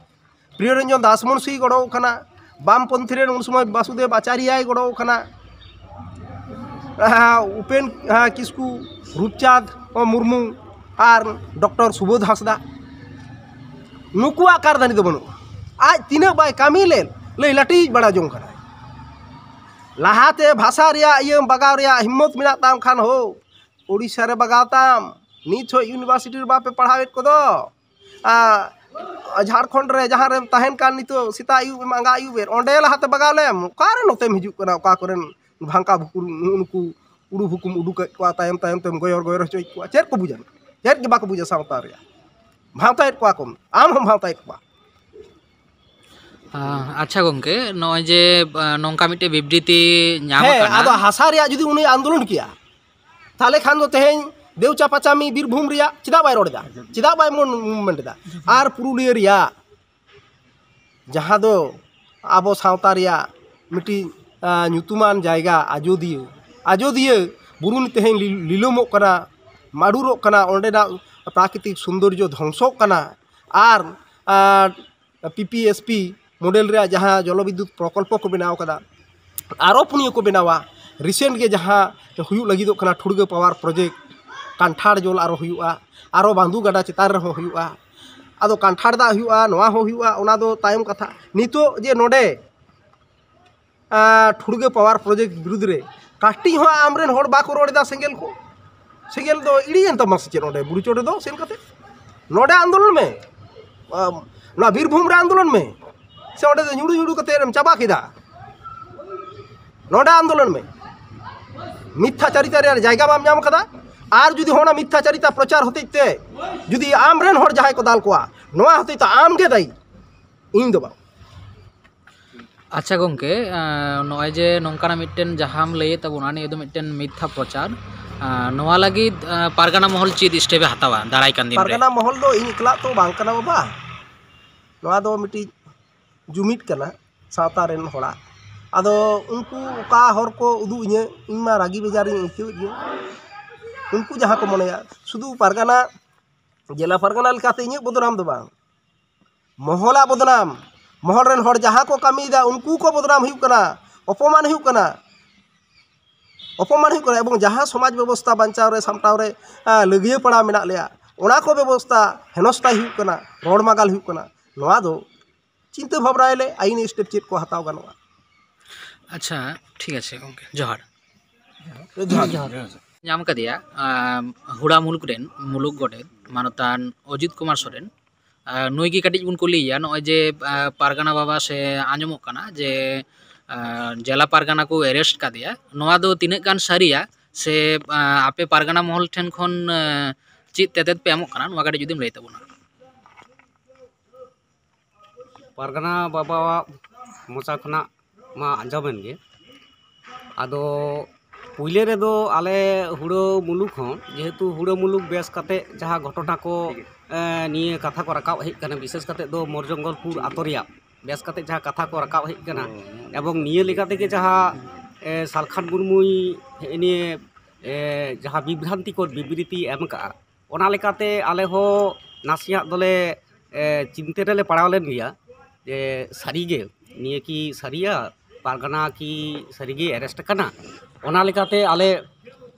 ᱯᱨᱤᱭᱚ ᱨᱚᱧᱡᱚᱱ ᱫᱟᱥ ᱢᱩᱱᱥᱤᱭ ᱜᱚᱲᱚ ᱠᱟᱱᱟ᱾ ᱵᱟᱢᱯᱚᱱᱛᱷᱤ ᱨᱮᱱ ᱩᱱ ᱥᱚᱢᱚᱭ ᱵᱟᱥᱩᱫᱮᱵ ᱟᱪᱟᱨᱭᱟᱭ ᱜᱚᱲᱚ ᱠᱟᱱᱟ᱾ ᱩᱯᱮᱱ ᱠᱤᱥᱠᱩ, ᱨᱩᱯᱪᱟᱸᱫᱽ ᱢᱩᱨᱢᱩ ᱟᱨ ᱰᱚᱠᱴᱚᱨ ᱥᱩᱵᱳᱫᱷ ᱦᱟᱸᱥᱫᱟ, ᱱᱩᱠᱩᱣᱟᱜ ᱠᱟᱨᱫᱟᱱᱤ ᱫᱚ ᱵᱟᱹᱱᱩᱜᱼᱟ᱾ ᱟᱡ ᱛᱤᱱᱟᱹᱜ ᱵᱟᱭ ᱠᱟᱹᱢᱤ ᱞᱮᱫ, ᱞᱟᱹᱭ ᱞᱟᱹᱴᱤᱡ ᱵᱟᱲᱟ ᱡᱚᱝ ᱠᱟᱱᱟᱭ᱾ ᱞᱟᱦᱟᱛᱮ ᱵᱷᱟᱥᱟ ᱨᱮᱭᱟᱜ ᱤᱭᱟᱹ ᱵᱟᱜᱟᱣ ᱨᱮᱭᱟᱜ ᱦᱤᱢᱢᱚᱛ ᱢᱮᱱᱟᱜ ᱛᱟᱢ ᱠᱷᱟᱱ ᱦᱳ, ᱳᱰᱤᱥᱟ ᱨᱮ ᱵᱟᱜᱟᱣ ᱛᱟᱢ᱾ ᱱᱤᱛ ᱦᱚᱸ ᱤᱭᱩᱱᱤᱵᱷᱟᱨᱥᱤᱴᱤ ᱨᱮ ᱵᱟᱯᱮ ᱯᱟᱲᱦᱟᱣᱮᱫ ᱠᱚᱫᱚ᱾ ᱟᱨ ᱡᱷᱟᱲᱠᱷᱚᱸᱰ ᱨᱮ ᱡᱟᱦᱟᱸ ᱨᱮᱢ ᱛᱟᱦᱮᱱ ᱠᱟᱱ ᱱᱤᱛᱚᱜ, ᱥᱮᱛᱟᱜ ᱟᱹᱭᱩᱵ ᱮᱢ ᱟᱸᱜᱟ ᱟᱹᱭᱩᱵ ᱮᱫ, ᱚᱸᱰᱮ ᱞᱟᱦᱟᱛᱮ ᱵᱟᱜᱟᱣ ᱞᱮᱢ᱾ ᱚᱠᱟᱨᱮ ᱱᱚᱛᱮᱢ ᱦᱤᱡᱩᱜ ᱠᱟᱱᱟ? ᱚᱠᱟ ᱠᱚᱨᱮᱱ ᱵᱷᱟᱝᱠᱟ ᱵᱷᱩᱠᱩ ᱱᱩᱜᱼᱩ ᱱᱩᱠᱩ ᱩᱰᱩ ᱵᱷᱩᱠᱩᱢ ᱩᱰᱩᱠᱮᱫ ᱠᱚᱣᱟ, ᱛᱟᱭᱚᱢ ᱛᱟᱭᱚᱢ ᱛᱮᱢ ᱜᱚᱭᱚᱨ ᱜᱚᱭᱚᱨ ᱦᱚᱪᱚᱭᱮᱫ ᱠᱚᱣᱟ᱾ ᱪᱮᱫ ᱠᱚ ᱵᱩᱡᱟ? ᱪᱮᱫ ᱜᱮ ᱵᱟᱠᱚ ᱵᱩᱡᱟ ᱥᱟᱶᱛᱟ ᱨᱮᱭᱟᱜ᱾ ᱵᱷᱟᱶᱛᱟᱭᱮᱫ ᱠᱚᱣᱟ ᱠᱚ, ᱟᱢ ᱦᱚᱸᱢ ᱵᱷᱟᱶᱛᱟᱭᱮᱫ ᱠᱚᱣᱟ᱾ ᱟᱪᱪᱷᱟ ᱜᱚᱢᱠᱮ, ᱱᱚᱜᱼᱚᱭ ᱡᱮ ᱱᱚᱝᱠᱟ ᱢᱤᱫᱴᱮᱱ ᱵᱤᱵᱽᱨᱤᱛᱤ ᱧᱟᱢ ᱦᱮᱸ, ᱟᱠᱟᱱᱟ᱾ ᱟᱫᱚ ᱦᱟᱥᱟ ᱨᱮᱭᱟᱜ ᱡᱩᱫᱤ ᱩᱱᱤ ᱟᱱᱫᱳᱞᱚᱱ ᱠᱮᱭᱟ, ᱛᱟᱦᱚᱞᱮ ᱠᱷᱟᱱ ᱫᱚ ᱛᱮᱦᱮᱧ ᱫᱮᱣᱪᱟ ᱯᱟᱪᱟᱢᱤ ᱵᱤᱨᱵᱷᱩᱢ ᱨᱮᱭᱟᱜ ᱪᱮᱫᱟᱜ ᱵᱟᱭ ᱨᱚᱲ ᱮᱫᱟ? ᱪᱮᱫᱟᱜ ᱵᱟᱭ ᱢᱩᱵᱷᱢᱮᱱᱴ ᱮᱫᱟ? ᱟᱨ ᱯᱩᱨᱩᱞᱤᱭᱟᱹ ᱨᱮᱭᱟᱜ ᱡᱟᱦᱟᱸ ᱫᱚ ᱟᱵᱚ ᱥᱟᱶᱛᱟ ᱨᱮᱭᱟᱜ ᱢᱤᱫᱴᱤᱡ ᱧᱩᱛᱩᱢᱟᱱ ᱡᱟᱭᱜᱟ ᱟᱡᱳᱫᱤᱭᱟᱹ, ᱟᱡᱳᱫᱤᱭᱟᱹ ᱵᱩᱨᱩ ᱛᱮᱦᱮᱧ ᱞᱤᱞᱚᱢᱚᱜ ᱠᱟᱱᱟ, ᱢᱟᱹᱰᱩᱨᱚᱜ ᱠᱟᱱᱟ, ᱚᱸᱰᱮᱱᱟᱜ ᱯᱨᱟᱠᱨᱤᱛᱤᱠ ᱥᱩᱱᱫᱚᱨᱡᱚ ᱫᱷᱚᱝᱥᱚᱜ ᱠᱟᱱᱟ᱾ ᱟᱨ R P P S P model ᱨᱮᱭᱟᱜ ᱡᱟᱦᱟᱸ ᱡᱚᱞᱚᱵᱤᱫᱽᱫᱩᱛ ᱯᱨᱚᱠᱚᱞᱯᱚ ᱠᱚ ᱵᱮᱱᱟᱣ ᱠᱟᱫᱟ, ᱟᱨᱚ ᱯᱩᱱᱭᱟᱹ ᱠᱚ ᱵᱮᱱᱟᱣᱟ᱾ ᱨᱤᱥᱮᱱᱴ ᱜᱮ ᱡᱟᱦᱟᱸ ᱦᱩᱭᱩᱜ ᱞᱟᱹᱜᱤᱫᱚᱜ ᱠᱟᱱᱟ ᱴᱷᱩᱲᱜᱟᱹ ᱯᱟᱣᱟᱨ ᱯᱨᱚᱡᱮᱠᱴ, ᱠᱟᱱᱴᱷᱟᱲ ᱡᱚᱞ ᱟᱨᱚ ᱦᱩᱭᱩᱜᱼᱟ, ᱟᱨᱚ ᱵᱟᱸᱫᱩ ᱜᱟᱰᱟ ᱪᱮᱛᱟᱱ ᱨᱮᱦᱚᱸ ᱦᱩᱭᱩᱜᱼᱟ᱾ ᱟᱫᱚ ᱠᱟᱱᱴᱷᱟᱲ ᱫᱟᱜ ᱦᱩᱭᱩᱜᱼᱟ, ᱱᱚᱣᱟ ᱦᱚᱸ ᱦᱩᱭᱩᱜᱼᱟ, ᱚᱱᱟ ᱫᱚ ᱛᱟᱭᱚᱢ ᱠᱟᱛᱷᱟ᱾ ᱱᱤᱛᱚᱜ ᱡᱮ ᱱᱚᱰᱮ ᱴᱷᱩᱲᱜᱟᱹ ᱯᱟᱣᱟᱨ ᱯᱨᱚᱡᱮᱠᱴ ᱵᱤᱨᱩᱫᱽ ᱨᱮ ᱠᱟᱹᱴᱤᱡ ᱦᱚᱸ ᱟᱢᱨᱮᱱ ᱦᱚᱲ ᱵᱟᱠᱚ ᱨᱚᱲ ᱮᱫᱟ, ᱥᱮᱸᱜᱮᱞ ᱠᱚ, ᱥᱮᱸᱜᱮᱞ ᱫᱚ ᱤᱲᱤᱡ ᱮᱱ ᱛᱟᱢᱟ ᱥᱮ ᱪᱮᱫ? ᱚᱸᱰᱮ ᱵᱩᱨᱩ ᱪᱚᱴ ᱨᱮᱫᱚ ᱥᱮᱱ ᱠᱟᱛᱮ ᱱᱚᱰᱮ ᱟᱱᱫᱳᱞᱚᱱ ᱢᱮ, ᱱᱚᱣᱟ ᱵᱤᱨᱵᱷᱩᱢ ᱨᱮ ᱟᱱᱫᱳᱞᱚᱱ ᱢᱮ, ᱥᱮ ᱚᱸᱰᱮ ᱫᱚ ᱧᱩᱲᱩ ᱧᱩᱲᱩ ᱠᱟᱛᱮ ᱮᱢ ᱪᱟᱵᱟ ᱠᱮᱫᱟ? ᱱᱚᱰᱮ ᱟᱱᱫᱳᱞᱚᱱ ᱢᱮ᱾ ᱢᱤᱛᱷᱟᱪᱟᱨᱤᱛᱟ ᱨᱮᱭᱟᱜ ᱡᱟᱭᱜᱟ ᱵᱟᱢ ᱧᱟᱢ ᱠᱟᱫᱟ᱾ ᱟᱨ ᱡᱩᱫᱤ ᱦᱚᱸ ᱚᱱᱟ ᱢᱤᱛᱷᱟᱪᱟᱨᱤᱛᱟ ᱯᱨᱚᱪᱟᱨ ᱦᱚᱛᱮᱡ ᱛᱮ ᱡᱩᱫᱤ ᱟᱢᱨᱮᱱ ᱦᱚᱲ ᱡᱟᱦᱟᱸᱭ ᱠᱚ ᱫᱟᱞ ᱠᱚᱣᱟ, ᱱᱚᱣᱟ ᱦᱚᱛᱮᱡ ᱛᱮ ᱟᱢ ᱜᱮ ᱫᱟᱭᱤ, ᱤᱧ ᱫᱚ ᱵᱟᱝ᱾ ᱟᱪᱪᱷᱟ ᱜᱚᱢᱠᱮ, ᱱᱚᱜᱼᱚᱭ ᱡᱮ ᱱᱚᱝᱠᱟᱱᱟᱜ ᱢᱤᱫᱴᱮᱱ ᱡᱟᱦᱟᱸᱢ ᱞᱟᱹᱭᱮᱫ ᱛᱟᱵᱚᱱᱟ, ᱱᱤᱭᱟᱹ ᱫᱚ ᱢᱤᱫᱴᱮᱱ ᱢᱤᱛᱷᱟ ᱯᱨᱚᱪᱟᱨ᱾ ᱱᱚᱣᱟ ᱞᱟᱹᱜᱤᱫ ᱯᱟᱨᱜᱟᱱᱟ ᱢᱚᱦᱚᱞ ᱪᱮᱫ ᱥᱴᱮᱯ ᱮ ᱦᱟᱛᱟᱣᱟ ᱫᱟᱨᱟᱭ ᱠᱟᱱ ᱫᱤᱱ ᱨᱮ? ᱯᱟᱨᱜᱟᱱᱟ ᱢᱚᱦᱚᱞ ᱫᱚ ᱤᱧ ᱮᱠᱞᱟ ᱛᱚ ᱵᱟᱝ ᱠᱟᱱᱟ ᱵᱟᱵᱟ, ᱱᱚᱣᱟ ᱫᱚ ᱢᱤᱫᱴᱤᱡ ᱡᱩᱢᱤᱫ ᱠᱟᱱᱟ ᱥᱟᱶᱛᱟ ᱨᱮᱱ ᱦᱚᱲᱟᱜ᱾ ᱟᱫᱚ ᱩᱱᱠᱩ ᱚᱠᱟ ᱦᱚᱨ ᱠᱚ ᱩᱫᱩᱜ ᱤᱧᱟᱹ, ᱤᱧ ᱢᱟ ᱨᱟᱹᱜᱤ ᱵᱮᱡᱟᱨᱤᱧ ᱟᱹᱭᱠᱟᱹᱣᱮᱫ ᱜᱮ᱾ ᱩᱱᱠᱩ ᱡᱟᱦᱟᱸ ᱠᱚ ᱢᱚᱱᱮᱭᱟ, ᱥᱩᱫᱷᱩ ᱯᱟᱨᱜᱟᱱᱟ, ᱡᱮᱞᱟ ᱯᱟᱨᱜᱟᱱᱟ ᱞᱮᱠᱟᱛᱮ ᱤᱧᱟᱹᱜ ᱵᱚᱫᱱᱟᱢ ᱫᱚ ᱵᱟᱝ, ᱢᱚᱦᱚᱞᱟᱜ ᱵᱚᱫᱱᱟᱢ, ᱢᱚᱦᱚᱞ ᱨᱮᱱ ᱦᱚᱲ ᱡᱟᱦᱟᱸ ᱠᱚ ᱠᱟᱹᱢᱤᱭᱮᱫᱟ, ᱩᱱᱠᱩ ᱠᱚ ᱵᱚᱫᱱᱟᱢ ᱦᱩᱭᱩᱜ ᱠᱟᱱᱟ, ᱚᱯᱚᱢᱟᱱ ᱦᱩᱭᱩᱜ ᱠᱟᱱᱟ, ᱚᱯᱚᱢᱟᱱ ᱦᱩᱭᱩᱜ ᱠᱟᱱᱟ᱾ ᱮᱵᱚᱝ ᱡᱟᱦᱟᱸ ᱥᱚᱢᱟᱡᱽ ᱵᱮᱵᱚᱥᱛᱷᱟ ᱵᱟᱧᱪᱟᱣ ᱨᱮ, ᱥᱟᱢᱴᱟᱣ ᱨᱮ ᱞᱟᱹᱜᱤᱭᱟᱹ ᱯᱟᱲᱟ ᱢᱮᱱᱟᱜ ᱞᱮᱭᱟ, ᱚᱱᱟ ᱠᱚ ᱵᱮᱵᱚᱥᱛᱷᱟ ᱦᱮᱱᱚᱥᱛᱟᱭ ᱦᱩᱭᱩᱜ ᱠᱟᱱᱟ, ᱨᱚᱲ ᱢᱟᱜᱟᱞ ᱦᱩᱭᱩᱜ ᱠᱟᱱᱟ᱾ ᱱᱚᱣᱟ ᱫᱚ ᱪᱤᱱᱛᱟᱹ ᱵᱷᱟᱵᱽᱱᱟᱭᱟᱞᱮ, ᱟᱭᱤᱱ ᱥᱴᱮᱯ ᱪᱮᱫ ᱠᱚ ᱦᱟᱛᱟᱣ ᱜᱟᱱᱚᱜᱼᱟ᱾ ᱟᱪᱪᱷᱟ, ᱴᱷᱤᱠ ᱟᱪᱷᱮ ᱜᱚᱢᱠᱮ, ᱡᱚᱦᱟᱨ᱾ ᱡᱚᱦᱟᱨ᱾ ᱧᱟᱢ ᱠᱟᱫᱮᱭᱟ ᱦᱩᱲᱟ ᱢᱩᱞᱩᱠ ᱨᱮᱱ ᱢᱩᱞᱩᱠ ᱜᱚᱰᱮᱛ ᱢᱟᱱᱚᱛᱟᱱ ᱚᱡᱤᱛ ᱠᱩᱢᱟᱨ ᱥᱚᱨᱮᱱ᱾ ᱱᱩᱭ ᱜᱮ ᱠᱟᱹᱴᱤᱡ ᱵᱚᱱ ᱠᱩᱞᱤᱭᱮᱭᱟ, ᱱᱚᱜᱼᱚᱭ ᱡᱮ ᱯᱟᱨᱜᱟᱱᱟ ᱵᱟᱵᱟ ᱥᱮ ᱟᱸᱡᱚᱢᱚᱜ ᱠᱟᱱᱟ ᱡᱮ ᱡᱮᱞᱟ ᱯᱟᱨᱜᱟᱱᱟ ᱠᱚ ᱮᱨᱮᱥᱴ ᱠᱟᱫᱮᱭᱟ, ᱱᱚᱣᱟ ᱫᱚ ᱛᱤᱱᱟᱹᱜ ᱜᱟᱱ ᱥᱟᱹᱨᱤᱭᱟ ᱥᱮ ᱟᱯᱮ ᱯᱟᱨᱜᱟᱱᱟ ᱢᱚᱦᱚᱞ ᱴᱷᱮᱱ ᱠᱷᱚᱱ ᱪᱮᱫ ᱛᱮᱛᱮᱫ ᱯᱮ ᱮᱢᱚᱜ ᱠᱟᱱᱟ, ᱱᱚᱣᱟ ᱠᱟᱹᱴᱤᱡ ᱡᱩᱫᱤᱢ ᱞᱟᱹᱭ ᱛᱟᱵᱚᱱᱟ᱾ ᱯᱟᱨᱜᱟᱱᱟ ᱵᱟᱵᱟᱣᱟᱜ ᱢᱚᱪᱟ ᱠᱷᱚᱱᱟᱜ ᱢᱟ ᱟᱸᱡᱚᱢᱮᱱ ᱜᱮ᱾ ᱟᱫᱚ ᱯᱩᱭᱞᱟᱹ ᱨᱮᱫᱚ ᱟᱞᱮ ᱦᱩᱲᱟᱹ ᱢᱩᱞᱩᱠ ᱦᱚᱸ, ᱡᱮᱦᱮᱛᱩ ᱦᱩᱲᱟᱹ ᱢᱩᱞᱩᱠ ᱵᱮᱥ ᱠᱟᱛᱮ ᱡᱟᱦᱟᱸ ᱜᱷᱚᱴᱚᱱᱟ ᱠᱚ, ᱮ, ᱱᱤᱭᱟᱹ ᱠᱟᱛᱷᱟ ᱠᱚ ᱨᱟᱠᱟᱵ ᱦᱮᱡ ᱠᱟᱱᱟ, ᱵᱤᱥᱮᱥ ᱠᱟᱛᱮ ᱫᱚ ᱢᱚᱨᱡᱚᱝᱜᱚᱞᱯᱩᱨ ᱟᱛᱳ ᱨᱮᱭᱟᱜ ᱵᱮᱥ ᱠᱟᱛᱮ ᱡᱟᱦᱟᱸ ᱠᱟᱛᱷᱟ ᱠᱚ ᱨᱟᱠᱟᱵ ᱦᱮᱡ ᱠᱟᱱᱟ, ᱮᱵᱚᱝ ᱱᱤᱭᱟᱹ ᱞᱮᱠᱟ ᱛᱮᱜᱮ ᱡᱟᱦᱟᱸ, ᱮ, ᱥᱟᱞᱠᱷᱟᱱ ᱢᱩᱨᱢᱩᱭ ᱦᱮᱸᱜᱼᱮ ᱱᱤᱭᱟᱹ, ᱮ, ᱡᱟᱦᱟᱸ ᱵᱤᱵᱷᱨᱟᱱᱛᱤᱠᱚᱨ ᱵᱤᱵᱨᱤᱛᱤ ᱮᱢ ᱠᱟᱜᱼᱟ, ᱚᱱᱟ ᱞᱮᱠᱟᱛᱮ ᱟᱞᱮ ᱦᱚᱸ ᱱᱟᱥᱮᱭᱟᱜ ᱫᱚᱞᱮ, ᱮ, ᱪᱤᱱᱛᱟᱹ ᱨᱮᱞᱮ ᱯᱟᱲᱟᱣ ᱞᱮᱱ ᱜᱮᱭᱟ ᱡᱮ ᱥᱟᱹᱨᱤᱜᱮ ᱱᱤᱭᱟᱹ ᱠᱤ ᱥᱟᱹᱨᱤᱭᱟ, ᱯᱟᱨᱜᱟᱱᱟ ᱠᱤ ᱥᱟᱹᱨᱤᱜᱮ ᱮᱨᱮᱥᱴ ᱟᱠᱟᱱᱟ? ᱚᱱᱟ ᱞᱮᱠᱟᱛᱮ ᱟᱞᱮ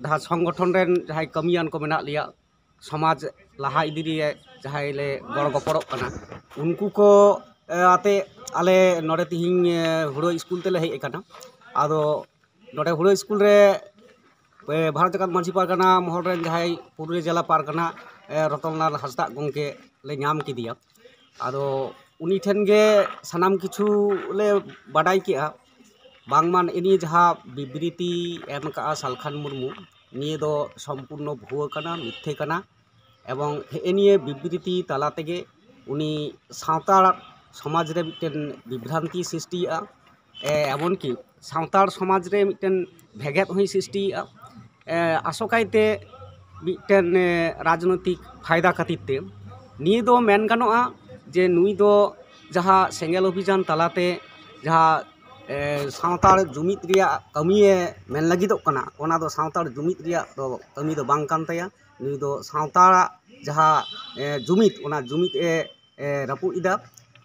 ᱡᱟᱦᱟᱸ ᱥᱚᱝᱜᱚᱴᱷᱚᱱ ᱨᱮᱱ ᱡᱟᱦᱟᱸᱭ ᱠᱟᱹᱢᱤᱭᱟᱱ ᱠᱚ ᱢᱮᱱᱟᱜ ᱞᱮᱭᱟ, ᱥᱚᱢᱟᱡᱽ ᱞᱟᱦᱟ ᱤᱫᱤ ᱨᱮ ᱡᱟᱦᱟᱸᱭ ᱞᱮ ᱜᱚᱲᱚ ᱜᱚᱯᱚᱲᱚᱜ ᱠᱟᱱᱟ, ᱩᱱᱠᱩ ᱠᱚ, ᱮ, ᱟᱛᱮ ᱟᱞᱮ ᱱᱚᱰᱮ ᱛᱤᱦᱤᱧ, ᱮ, ᱦᱩᱲᱟᱹ ᱥᱠᱩᱞ ᱛᱮᱞᱮ ᱦᱮᱡ ᱟᱠᱟᱱᱟ᱾ ᱟᱫᱚ ᱱᱚᱰᱮ ᱦᱩᱲᱟᱹ ᱥᱠᱩᱞ ᱨᱮ, ᱮ, ᱵᱷᱟᱨᱚᱛ ᱡᱟᱠᱟᱛ ᱢᱟᱹᱡᱷᱤ ᱯᱟᱨᱜᱟᱱᱟ ᱢᱚᱦᱚᱞ ᱨᱮᱱ ᱡᱟᱦᱟᱸᱭ ᱯᱩᱨᱩᱞᱤᱭᱟᱹ ᱡᱮᱞᱟ ᱯᱟᱨᱜᱟᱱᱟ, ᱮ, ᱨᱚᱛᱚᱱᱞᱟᱞ ᱦᱟᱸᱥᱫᱟᱜ ᱜᱚᱢᱠᱮ ᱞᱮ ᱧᱟᱢ ᱠᱮᱫᱮᱭᱟ᱾ ᱟᱫᱚ ᱩᱱᱤ ᱴᱷᱮᱱ ᱜᱮ ᱥᱟᱱᱟᱢ ᱠᱤᱪᱷᱩ ᱞᱮ ᱵᱟᱰᱟᱭ ᱠᱮᱜᱼᱟ᱾ ᱵᱟᱝᱢᱟ ᱱᱮᱜᱼᱮ ᱱᱤᱭᱟᱹ ᱡᱟᱦᱟᱸ ᱵᱤᱵᱨᱤᱛᱤ ᱮᱢ ᱠᱟᱜᱼᱟ ᱥᱟᱞᱠᱷᱟᱱ ᱢᱩᱨᱢᱩ, ᱱᱤᱭᱟᱹ ᱫᱚ ᱥᱚᱢᱯᱩᱨᱱᱚ ᱵᱷᱩᱣᱟᱹ ᱠᱟᱱᱟ, ᱢᱤᱛᱷᱭᱟᱹ ᱠᱟᱱᱟ᱾ ᱮᱵᱚᱝ ᱦᱮᱸᱜᱼᱮ ᱱᱤᱭᱟᱹ ᱵᱤᱵᱨᱤᱛᱤ ᱛᱟᱞᱟ ᱛᱮᱜᱮ ᱩᱱᱤ ᱥᱟᱶᱛᱟᱲ ᱥᱚᱢᱟᱡᱽ ᱨᱮ ᱢᱤᱫᱴᱮᱱ ᱵᱤᱵᱷᱨᱟᱱᱛᱤ ᱥᱨᱤᱥᱴᱤᱭᱮᱜᱼᱟ᱾ ᱮ, ᱮᱢᱚᱱᱠᱤ ᱥᱟᱶᱛᱟᱲ ᱥᱚᱢᱟᱡᱽ ᱨᱮ ᱢᱤᱫᱴᱮᱱ ᱵᱷᱮᱜᱮᱫ ᱦᱚᱸᱭ ᱥᱨᱤᱥᱴᱤᱭᱮᱜᱼᱟ᱾ ᱮ, ᱟᱥᱚᱠᱟᱭᱛᱮ ᱢᱤᱫᱴᱮᱱ, ᱮ, ᱨᱟᱡᱽᱱᱳᱭᱛᱤᱠ ᱯᱷᱟᱭᱫᱟ ᱠᱷᱟᱹᱛᱤᱨ ᱛᱮ᱾ ᱱᱤᱭᱟᱹ ᱫᱚ ᱢᱮᱱ ᱜᱟᱱᱚᱜᱼᱟ ᱡᱮ ᱱᱩᱭ ᱫᱚ ᱡᱟᱦᱟᱸ ᱥᱮᱸᱜᱮᱞ ᱚᱵᱷᱤᱡᱟᱱ ᱛᱟᱞᱟᱛᱮ ᱡᱟᱦᱟᱸ, ᱮ, ᱥᱟᱶᱛᱟᱲ ᱡᱩᱢᱤᱫ ᱨᱮᱭᱟᱜ ᱠᱟᱹᱢᱤᱭᱮ ᱢᱮᱱ ᱞᱟᱹᱜᱤᱫᱚᱜ ᱠᱟᱱᱟ, ᱚᱱᱟ ᱫᱚ ᱥᱟᱶᱛᱟᱲ ᱡᱩᱢᱤᱫ ᱨᱮᱭᱟᱜ ᱫᱚ ᱠᱟᱹᱢᱤ ᱫᱚ ᱵᱟᱝ ᱠᱟᱱ ᱛᱟᱭᱟ᱾ ᱱᱩᱭ ᱫᱚ ᱥᱟᱶᱛᱟᱲᱟᱜ ᱡᱟᱦᱟᱸ, ᱮ, ᱡᱩᱢᱤᱫ, ᱚᱱᱟ ᱡᱩᱢᱤᱫ ᱮ, ᱮ, ᱨᱟᱹᱯᱩᱫ ᱮᱫᱟ᱾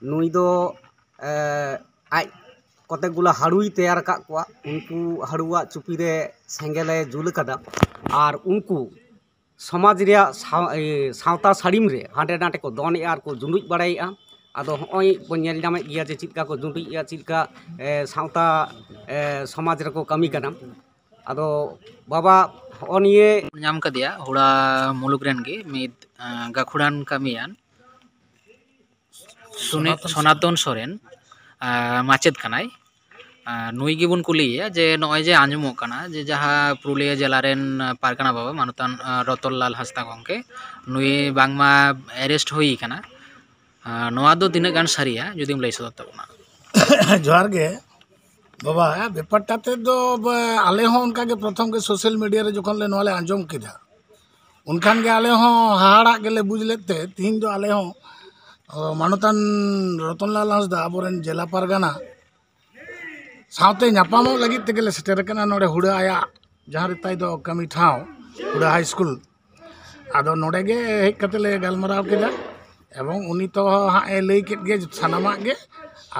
ᱱᱩᱭ ᱫᱚ, ᱮ, ᱟᱡ ᱠᱚᱛᱮᱠ ᱜᱩᱞᱟ ᱦᱟᱹᱲᱩᱭ ᱛᱮᱭᱟᱨ ᱟᱠᱟᱫ ᱠᱚᱣᱟ, ᱩᱱᱠᱩ ᱦᱟᱹᱲᱩᱣᱟᱜ ᱪᱩᱯᱤ ᱨᱮ ᱥᱮᱸᱜᱮᱞᱮ ᱡᱩᱞ ᱟᱠᱟᱫᱟ᱾ ᱟᱨ ᱩᱱᱠᱩ ᱥᱚᱢᱟᱡᱽ ᱨᱮᱭᱟᱜ ᱥᱟᱶ-, ᱮ, ᱥᱟᱶᱛᱟ ᱥᱟᱹᱲᱤᱢ ᱨᱮ ᱦᱟᱸᱰᱮ ᱱᱟᱰᱮ ᱠᱚ ᱫᱚᱱᱮᱜᱼᱟ ᱟᱨ ᱠᱚ ᱡᱩᱸᱰᱩᱡ ᱵᱟᱲᱟᱭᱮᱜᱼᱟ᱾ ᱟᱫᱚ ᱦᱚᱸᱜᱼᱚᱭ ᱵᱚᱱ ᱧᱮᱞ ᱧᱟᱢᱮᱫ ᱜᱮᱭᱟ ᱡᱮ ᱪᱮᱫ ᱞᱮᱠᱟ ᱠᱚ ᱡᱩᱸᱰᱩᱡ ᱮᱜᱼᱟ, ᱪᱮᱫ ᱞᱮᱠᱟ, ᱮ, ᱥᱟᱶᱛᱟ, ᱮ, ᱥᱚᱢᱟᱡᱽ ᱨᱮᱠᱚ ᱠᱟᱹᱢᱤ ᱠᱟᱱᱟ᱾ ᱟᱫᱚ ᱵᱟᱵᱟ, ᱦᱚᱸᱜᱼᱚ ᱱᱤᱭᱟᱹ ᱧᱟᱢ ᱠᱟᱫᱮᱭᱟ ᱦᱩᱲᱟ ᱢᱩᱞᱩᱠ ᱨᱮᱱ ᱜᱮ ᱢᱤᱫ, ᱮ, ᱜᱟᱹᱠᱷᱩᱲᱟᱱ ᱠᱟᱹᱢᱤᱭᱟᱱ ᱥᱩᱱᱤ-, ᱥᱚᱱᱟᱛᱚᱱ ᱥᱚᱱᱟᱛᱚᱱ ᱥᱚᱨᱮᱱ, ᱮ, ᱢᱟᱪᱮᱫ ᱠᱟᱱᱟᱭ᱾ ᱮ, ᱱᱩᱭ ᱜᱮᱵᱚᱱ ᱠᱩᱞᱤᱭᱮᱭᱟ ᱡᱮ ᱱᱚᱜᱼᱚᱭ ᱡᱮ ᱟᱸᱡᱚᱢᱚᱜ ᱠᱟᱱᱟ ᱡᱮ ᱡᱟᱦᱟᱸ ᱯᱩᱨᱩᱞᱤᱭᱟᱹ ᱡᱮᱞᱟ ᱨᱮᱱ ᱯᱟᱨᱜᱟᱱᱟ ᱵᱟᱵᱟ ᱢᱟᱱᱚᱛᱟᱱ, ᱮ, ᱨᱚᱛᱚᱱᱞᱟᱞ ᱦᱟᱸᱥᱫᱟ ᱜᱚᱢᱠᱮ, ᱱᱩᱭ ᱵᱟᱝᱢᱟ ᱮᱨᱮᱥᱴ ᱦᱩᱭ ᱠᱟᱱᱟ᱾ ᱟᱨ ᱱᱚᱣᱟ ᱫᱚ ᱛᱤᱱᱟᱹᱜ ᱜᱟᱱ ᱥᱟᱹᱨᱤᱭᱟ, ᱡᱩᱫᱤᱢ ᱞᱟᱹᱭ ᱥᱚᱫᱚᱨ ᱛᱟᱵᱚᱱᱟ? ᱡᱚᱦᱟᱨ ᱜᱮ ᱵᱟᱵᱟ᱾ ᱵᱮᱯᱟᱨᱴᱟ ᱛᱮᱫ ᱫᱚ ᱵᱟ-, ᱟᱞᱮ ᱦᱚᱸ ᱚᱱᱠᱟ ᱜᱮ ᱯᱨᱚᱛᱷᱚᱢ ᱜᱮ ᱥᱳᱥᱟᱞ ᱢᱤᱰᱤᱭᱟ ᱨᱮ ᱡᱚᱠᱷᱚᱱ ᱞᱮ ᱱᱚᱣᱟ ᱞᱮ ᱟᱸᱡᱚᱢ ᱠᱮᱫᱟ, ᱩᱱᱠᱷᱟᱱ ᱜᱮ ᱟᱞᱮ ᱦᱚᱸ ᱦᱟᱦᱟᱲᱟᱜ ᱜᱮᱞᱮ ᱵᱩᱡᱽ ᱞᱮᱫ ᱛᱮ, ᱛᱤᱦᱤᱧ ᱫᱚ ᱟᱞᱮ ᱦᱚᱸ, ᱚ, ᱢᱟᱱᱚᱛᱟᱱ ᱨᱚᱛᱚᱱᱞᱟᱞ ᱦᱟᱸᱥᱫᱟ, ᱟᱵᱚᱨᱮᱱ ᱡᱮᱞᱟ ᱯᱟᱨᱜᱟᱱᱟ, ᱥᱟᱶᱛᱮ ᱧᱟᱯᱟᱢᱚᱜ ᱞᱟᱹᱜᱤᱫ ᱛᱮᱜᱮ ᱞᱮ ᱥᱮᱴᱮᱨ ᱟᱠᱟᱱᱟ ᱱᱚᱰᱮ ᱦᱩᱲᱟᱹ ᱟᱭᱟᱜ ᱡᱟᱦᱟᱸ ᱨᱮ ᱛᱟᱭ ᱫᱚ ᱠᱟᱹᱢᱤ ᱴᱷᱟᱶ, ᱦᱩᱲᱟᱹ ᱦᱟᱭ ᱥᱠᱩᱞ᱾ ᱟᱫᱚ ᱱᱚᱰᱮ ᱜᱮ ᱦᱮᱡ ᱠᱟᱛᱮ ᱞᱮ ᱜᱟᱞᱢᱟᱨᱟᱣ ᱠᱮᱫᱟ, ᱮᱵᱚᱝ ᱩᱱᱤ ᱛᱚ ᱦᱟᱸᱜ ᱮ ᱞᱟᱹᱭ ᱠᱮᱫ ᱜᱮ ᱥᱟᱱᱟᱢᱟᱜ ᱜᱮ᱾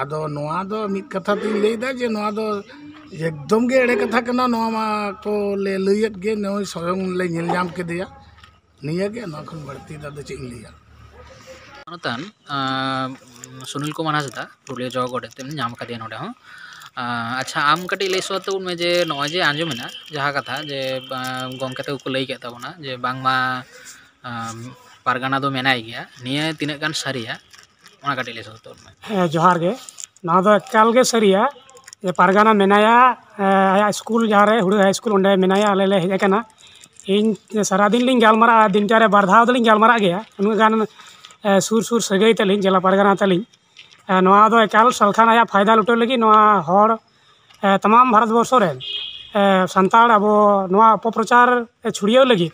ᱟᱫᱚ ᱱᱚᱣᱟ ᱫᱚ ᱢᱤᱫ ᱠᱟᱛᱷᱟ ᱛᱤᱧ ᱞᱟᱹᱭᱫᱟ ᱡᱮ ᱱᱚᱣᱟ ᱫᱚ ᱮᱠᱫᱚᱢ ᱜᱮ ᱮᱲᱮ ᱠᱟᱛᱷᱟ ᱠᱟᱱᱟ, ᱱᱚᱣᱟ ᱢᱟ ᱠᱚ ᱞᱮ ᱞᱟᱹᱭᱮᱫ ᱜᱮ, ᱱᱩᱭ ᱥᱚᱭᱚᱝ ᱞᱮ ᱧᱮᱞ ᱧᱟᱢ ᱠᱮᱫᱮᱭᱟ᱾ ᱱᱤᱭᱟᱹ ᱜᱮ, ᱱᱚᱣᱟ ᱠᱷᱚᱱ ᱵᱟᱹᱲᱛᱤ ᱫᱚ ᱟᱫᱚ ᱪᱮᱫ ᱤᱧ ᱞᱟᱹᱭᱟ? ᱢᱟᱱᱚᱛᱟᱱ, ᱟᱸ, ᱥᱩᱱᱤᱞ ᱠᱩᱢᱟᱨ ᱦᱟᱸᱥᱫᱟ, ᱯᱩᱨᱩᱞᱤᱭᱟᱹ ᱡᱚ ᱜᱚᱰᱮᱛ ᱮᱢ ᱧᱟᱢ ᱠᱟᱫᱮᱭᱟ ᱱᱚᱰᱮ ᱦᱚᱸ᱾ ᱟᱸ, ᱟᱪᱪᱷᱟ, ᱟᱢ ᱠᱟᱹᱴᱤᱡ ᱞᱟᱹᱭ ᱥᱚᱫᱚᱨ ᱛᱟᱵᱚᱱ ᱢᱮ ᱡᱮ ᱱᱚᱜᱼᱚᱭ ᱡᱮ ᱟᱸᱡᱚᱢᱮᱱᱟ ᱡᱟᱦᱟᱸ ᱠᱟᱛᱷᱟ ᱡᱮ, ᱟᱸ, ᱜᱚᱢᱠᱮ ᱛᱟᱠᱚ ᱠᱚ ᱞᱟᱹᱭ ᱠᱮᱫ ᱛᱟᱵᱚᱱᱟ ᱡᱮ ᱵᱟᱝᱢᱟ, ᱟᱸ, ᱯᱟᱨᱜᱟᱱᱟ ᱫᱚ ᱢᱮᱱᱟᱭ ᱜᱮᱭᱟ, ᱱᱤᱭᱟᱹ ᱛᱤᱱᱟᱹᱜ ᱜᱟᱱ ᱥᱟᱹᱨᱤᱭᱟ, ᱚᱱᱟ ᱠᱟᱹᱴᱤᱡ ᱞᱟᱹᱭ ᱥᱚᱫᱚᱨ ᱛᱟᱵᱚᱱ ᱢᱮ᱾ ᱦᱮᱸ, ᱡᱚᱦᱟᱨ ᱜᱮ᱾ ᱱᱚᱣᱟ ᱫᱚ ᱮᱠᱟᱞ ᱜᱮ ᱥᱟᱹᱨᱤᱭᱟ ᱡᱮ ᱯᱟᱨᱜᱟᱱᱟ ᱢᱮᱱᱟᱭᱟ, ᱮ, ᱟᱭᱟᱜ ᱥᱠᱩᱞ ᱡᱟᱦᱟᱸ ᱨᱮ ᱦᱩᱲᱟᱹ ᱦᱟᱭ ᱥᱠᱩᱞ, ᱚᱸᱰᱮ ᱢᱮᱱᱟᱭᱟ, ᱟᱞᱮ ᱞᱮ ᱦᱮᱡ ᱟᱠᱟᱱᱟ᱾ ᱤᱧ ᱥᱟᱨᱟᱫᱤᱱ ᱞᱤᱧ ᱜᱟᱞᱢᱟᱨᱟᱜᱼᱟ, ᱫᱤᱱᱴᱟ ᱨᱮ ᱵᱟᱨ ᱫᱷᱟᱣ ᱫᱚᱞᱤᱧ ᱜᱟᱞᱢᱟᱨᱟᱜ ᱜᱮᱭᱟ, ᱩᱱᱟᱹᱜ ᱜᱟᱱ, ᱮ, ᱥᱩᱨ ᱥᱩᱨ ᱥᱟᱹᱜᱟᱹᱭ ᱛᱟᱹᱞᱤᱧ, ᱡᱮᱞᱟ ᱯᱟᱨᱜᱟᱱᱟ ᱛᱟᱹᱞᱤᱧ᱾ ᱮ, ᱱᱚᱣᱟ ᱫᱚ ᱮᱠᱟᱞ ᱥᱟᱞᱠᱷᱟᱱ ᱟᱭᱟᱜ ᱯᱷᱟᱭᱫᱟ ᱞᱩᱴᱟᱹᱣ ᱞᱟᱹᱜᱤᱫ ᱱᱚᱣᱟ ᱦᱚᱲ, ᱮ, ᱛᱟᱢᱟᱢ ᱵᱷᱟᱨᱚᱛ ᱵᱚᱨᱥᱚ ᱨᱮ, ᱮ, ᱥᱟᱱᱛᱟᱲ ᱟᱵᱚ ᱱᱚᱣᱟ ᱚᱯᱚᱯᱨᱚᱪᱟᱨ ᱮ ᱪᱷᱩᱲᱭᱟᱹᱣ ᱞᱟᱹᱜᱤᱫ,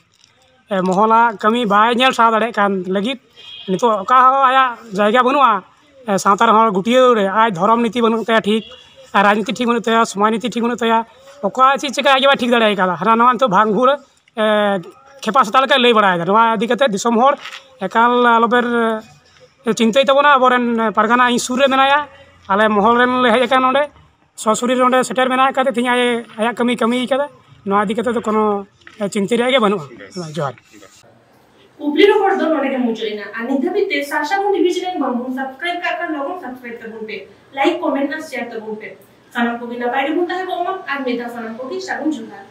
ᱮ, ᱢᱚᱦᱚᱞᱟᱜ ᱠᱟᱹᱢᱤ ᱵᱟᱭ ᱧᱮᱞ ᱥᱟᱦᱟᱣ ᱫᱟᱲᱮᱭᱟᱜ ᱠᱟᱱ ᱞᱟᱹᱜᱤᱫ ᱱᱤᱛᱚᱜ ᱚᱠᱟ ᱦᱚᱸ ᱟᱭᱟᱜ ᱡᱟᱭᱜᱟ ᱵᱟᱹᱱᱩᱜᱼᱟ᱾ ᱮ, ᱥᱟᱶᱛᱟ ᱨᱮ ᱦᱚᱲ ᱜᱩᱴᱭᱟᱹᱣ ᱨᱮ ᱟᱡ ᱫᱷᱚᱨᱚᱢ ᱱᱤᱛᱤ ᱵᱟᱹᱱᱩᱜ ᱛᱟᱭᱟ ᱴᱷᱤᱠ, ᱟᱨ ᱨᱟᱡᱽᱱᱤᱛᱤ ᱴᱷᱤᱠ ᱵᱟᱹᱱᱩᱜ ᱛᱟᱭᱟ, ᱥᱚᱢᱟᱡᱽ ᱱᱤᱛᱤ ᱴᱷᱤᱠ ᱵᱟᱹᱱᱩᱜ ᱛᱟᱭᱟ, ᱚᱠᱟ ᱪᱮᱫ ᱪᱤᱠᱟᱹ ᱟᱡ ᱜᱮ ᱵᱟᱭ ᱴᱷᱤᱠ ᱫᱟᱲᱮᱭᱟᱜ ᱠᱟᱱᱟ᱾ ᱦᱟᱱᱟ ᱱᱚᱣᱟ ᱱᱤᱛᱚᱜ ᱵᱷᱟᱝ ᱵᱷᱩᱲ, ᱮ, ᱠᱷᱮᱯᱟ ᱥᱮᱛᱟ ᱞᱮᱠᱟᱭ ᱞᱟᱹᱭ ᱵᱟᱲᱟᱭᱮᱫᱟ᱾ ᱱᱚᱣᱟ ᱤᱫᱤ ᱠᱟᱛᱮ ᱫᱤᱥᱚᱢ ᱦᱚᱲ ᱮᱠᱟᱞ ᱟᱞᱚᱵᱮᱱ, ᱮ, ᱪᱤᱱᱛᱟᱹᱭ ᱛᱟᱵᱚᱱᱟ᱾ ᱟᱵᱚᱨᱮᱱ ᱯᱟᱨᱜᱟᱱᱟ ᱤᱧ ᱥᱩᱨ ᱨᱮ ᱢᱮᱱᱟᱭᱟ, ᱟᱞᱮ ᱢᱚᱦᱚᱞ ᱨᱮᱱ ᱞᱮ ᱦᱮᱡ ᱟᱠᱟᱱᱟ ᱱᱚᱰᱮ, ᱥᱚᱥᱩᱨᱤ ᱱᱚᱰᱮ ᱥᱮᱴᱮᱨ ᱢᱮᱱᱟᱜ ᱟᱠᱟᱫᱮ ᱛᱤᱧᱟᱹ, ᱟᱭ-, ᱟᱭᱟᱜ ᱠᱟᱹᱢᱤ ᱠᱟᱹᱢᱤ ᱠᱟᱫᱟ᱾ ᱱᱚᱣᱟ ᱤᱫᱤ ᱠᱟᱛᱮ ᱫᱚ ᱠᱳᱱᱳ, ᱮ, ᱪᱤᱱᱛᱟᱹ ᱨᱮᱭᱟᱜ ᱜᱮ ᱵᱟᱹᱱᱩᱜᱼᱟ᱾ ᱡᱚᱦᱟᱨ᱾ ᱠᱩᱠᱞᱤ ᱨᱚᱯᱚᱲ ᱫᱚ ᱱᱚᱰᱮ ᱜᱮ ᱢᱩᱪᱟᱹᱫ ᱮᱱᱟ᱾ ᱟᱨ ᱱᱤᱛ ᱫᱷᱟᱹᱵᱤᱡ ᱛᱮ ᱥᱟᱨᱥᱟᱜᱩᱱ ᱴᱤᱵᱷᱤ ᱪᱮᱱᱮᱞ ᱵᱟᱝᱵᱚᱱ ᱥᱟᱵᱥᱠᱨᱟᱭᱤᱵ ᱠᱟᱜ ᱠᱷᱟᱱ ᱞᱚᱜᱚᱱ ᱥᱟᱵᱥᱠᱨᱟᱭᱤᱵ ᱛᱟᱵᱚᱱ ᱯᱮ, ᱞᱟᱭᱤᱠ, ᱠᱚᱢᱮᱱᱴ ᱟᱨ ᱥᱮᱭᱟᱨ ᱛᱟᱵᱚᱱ ᱯᱮ᱾ ᱥᱟᱱᱟᱢ ᱠᱚᱜᱮ ᱱᱟᱯᱟᱭ ᱨᱮᱵᱚᱱ ᱛᱟᱦᱮᱸ ᱠᱚᱜ ᱢᱟ᱾ ᱟᱨ ᱢᱤᱫ ᱫᱷᱟᱣ ᱥᱟᱱᱟᱢ ᱠᱚᱜᱮ ᱥᱟᱹᱜᱩᱱ ᱡᱚᱦᱟᱨ᱾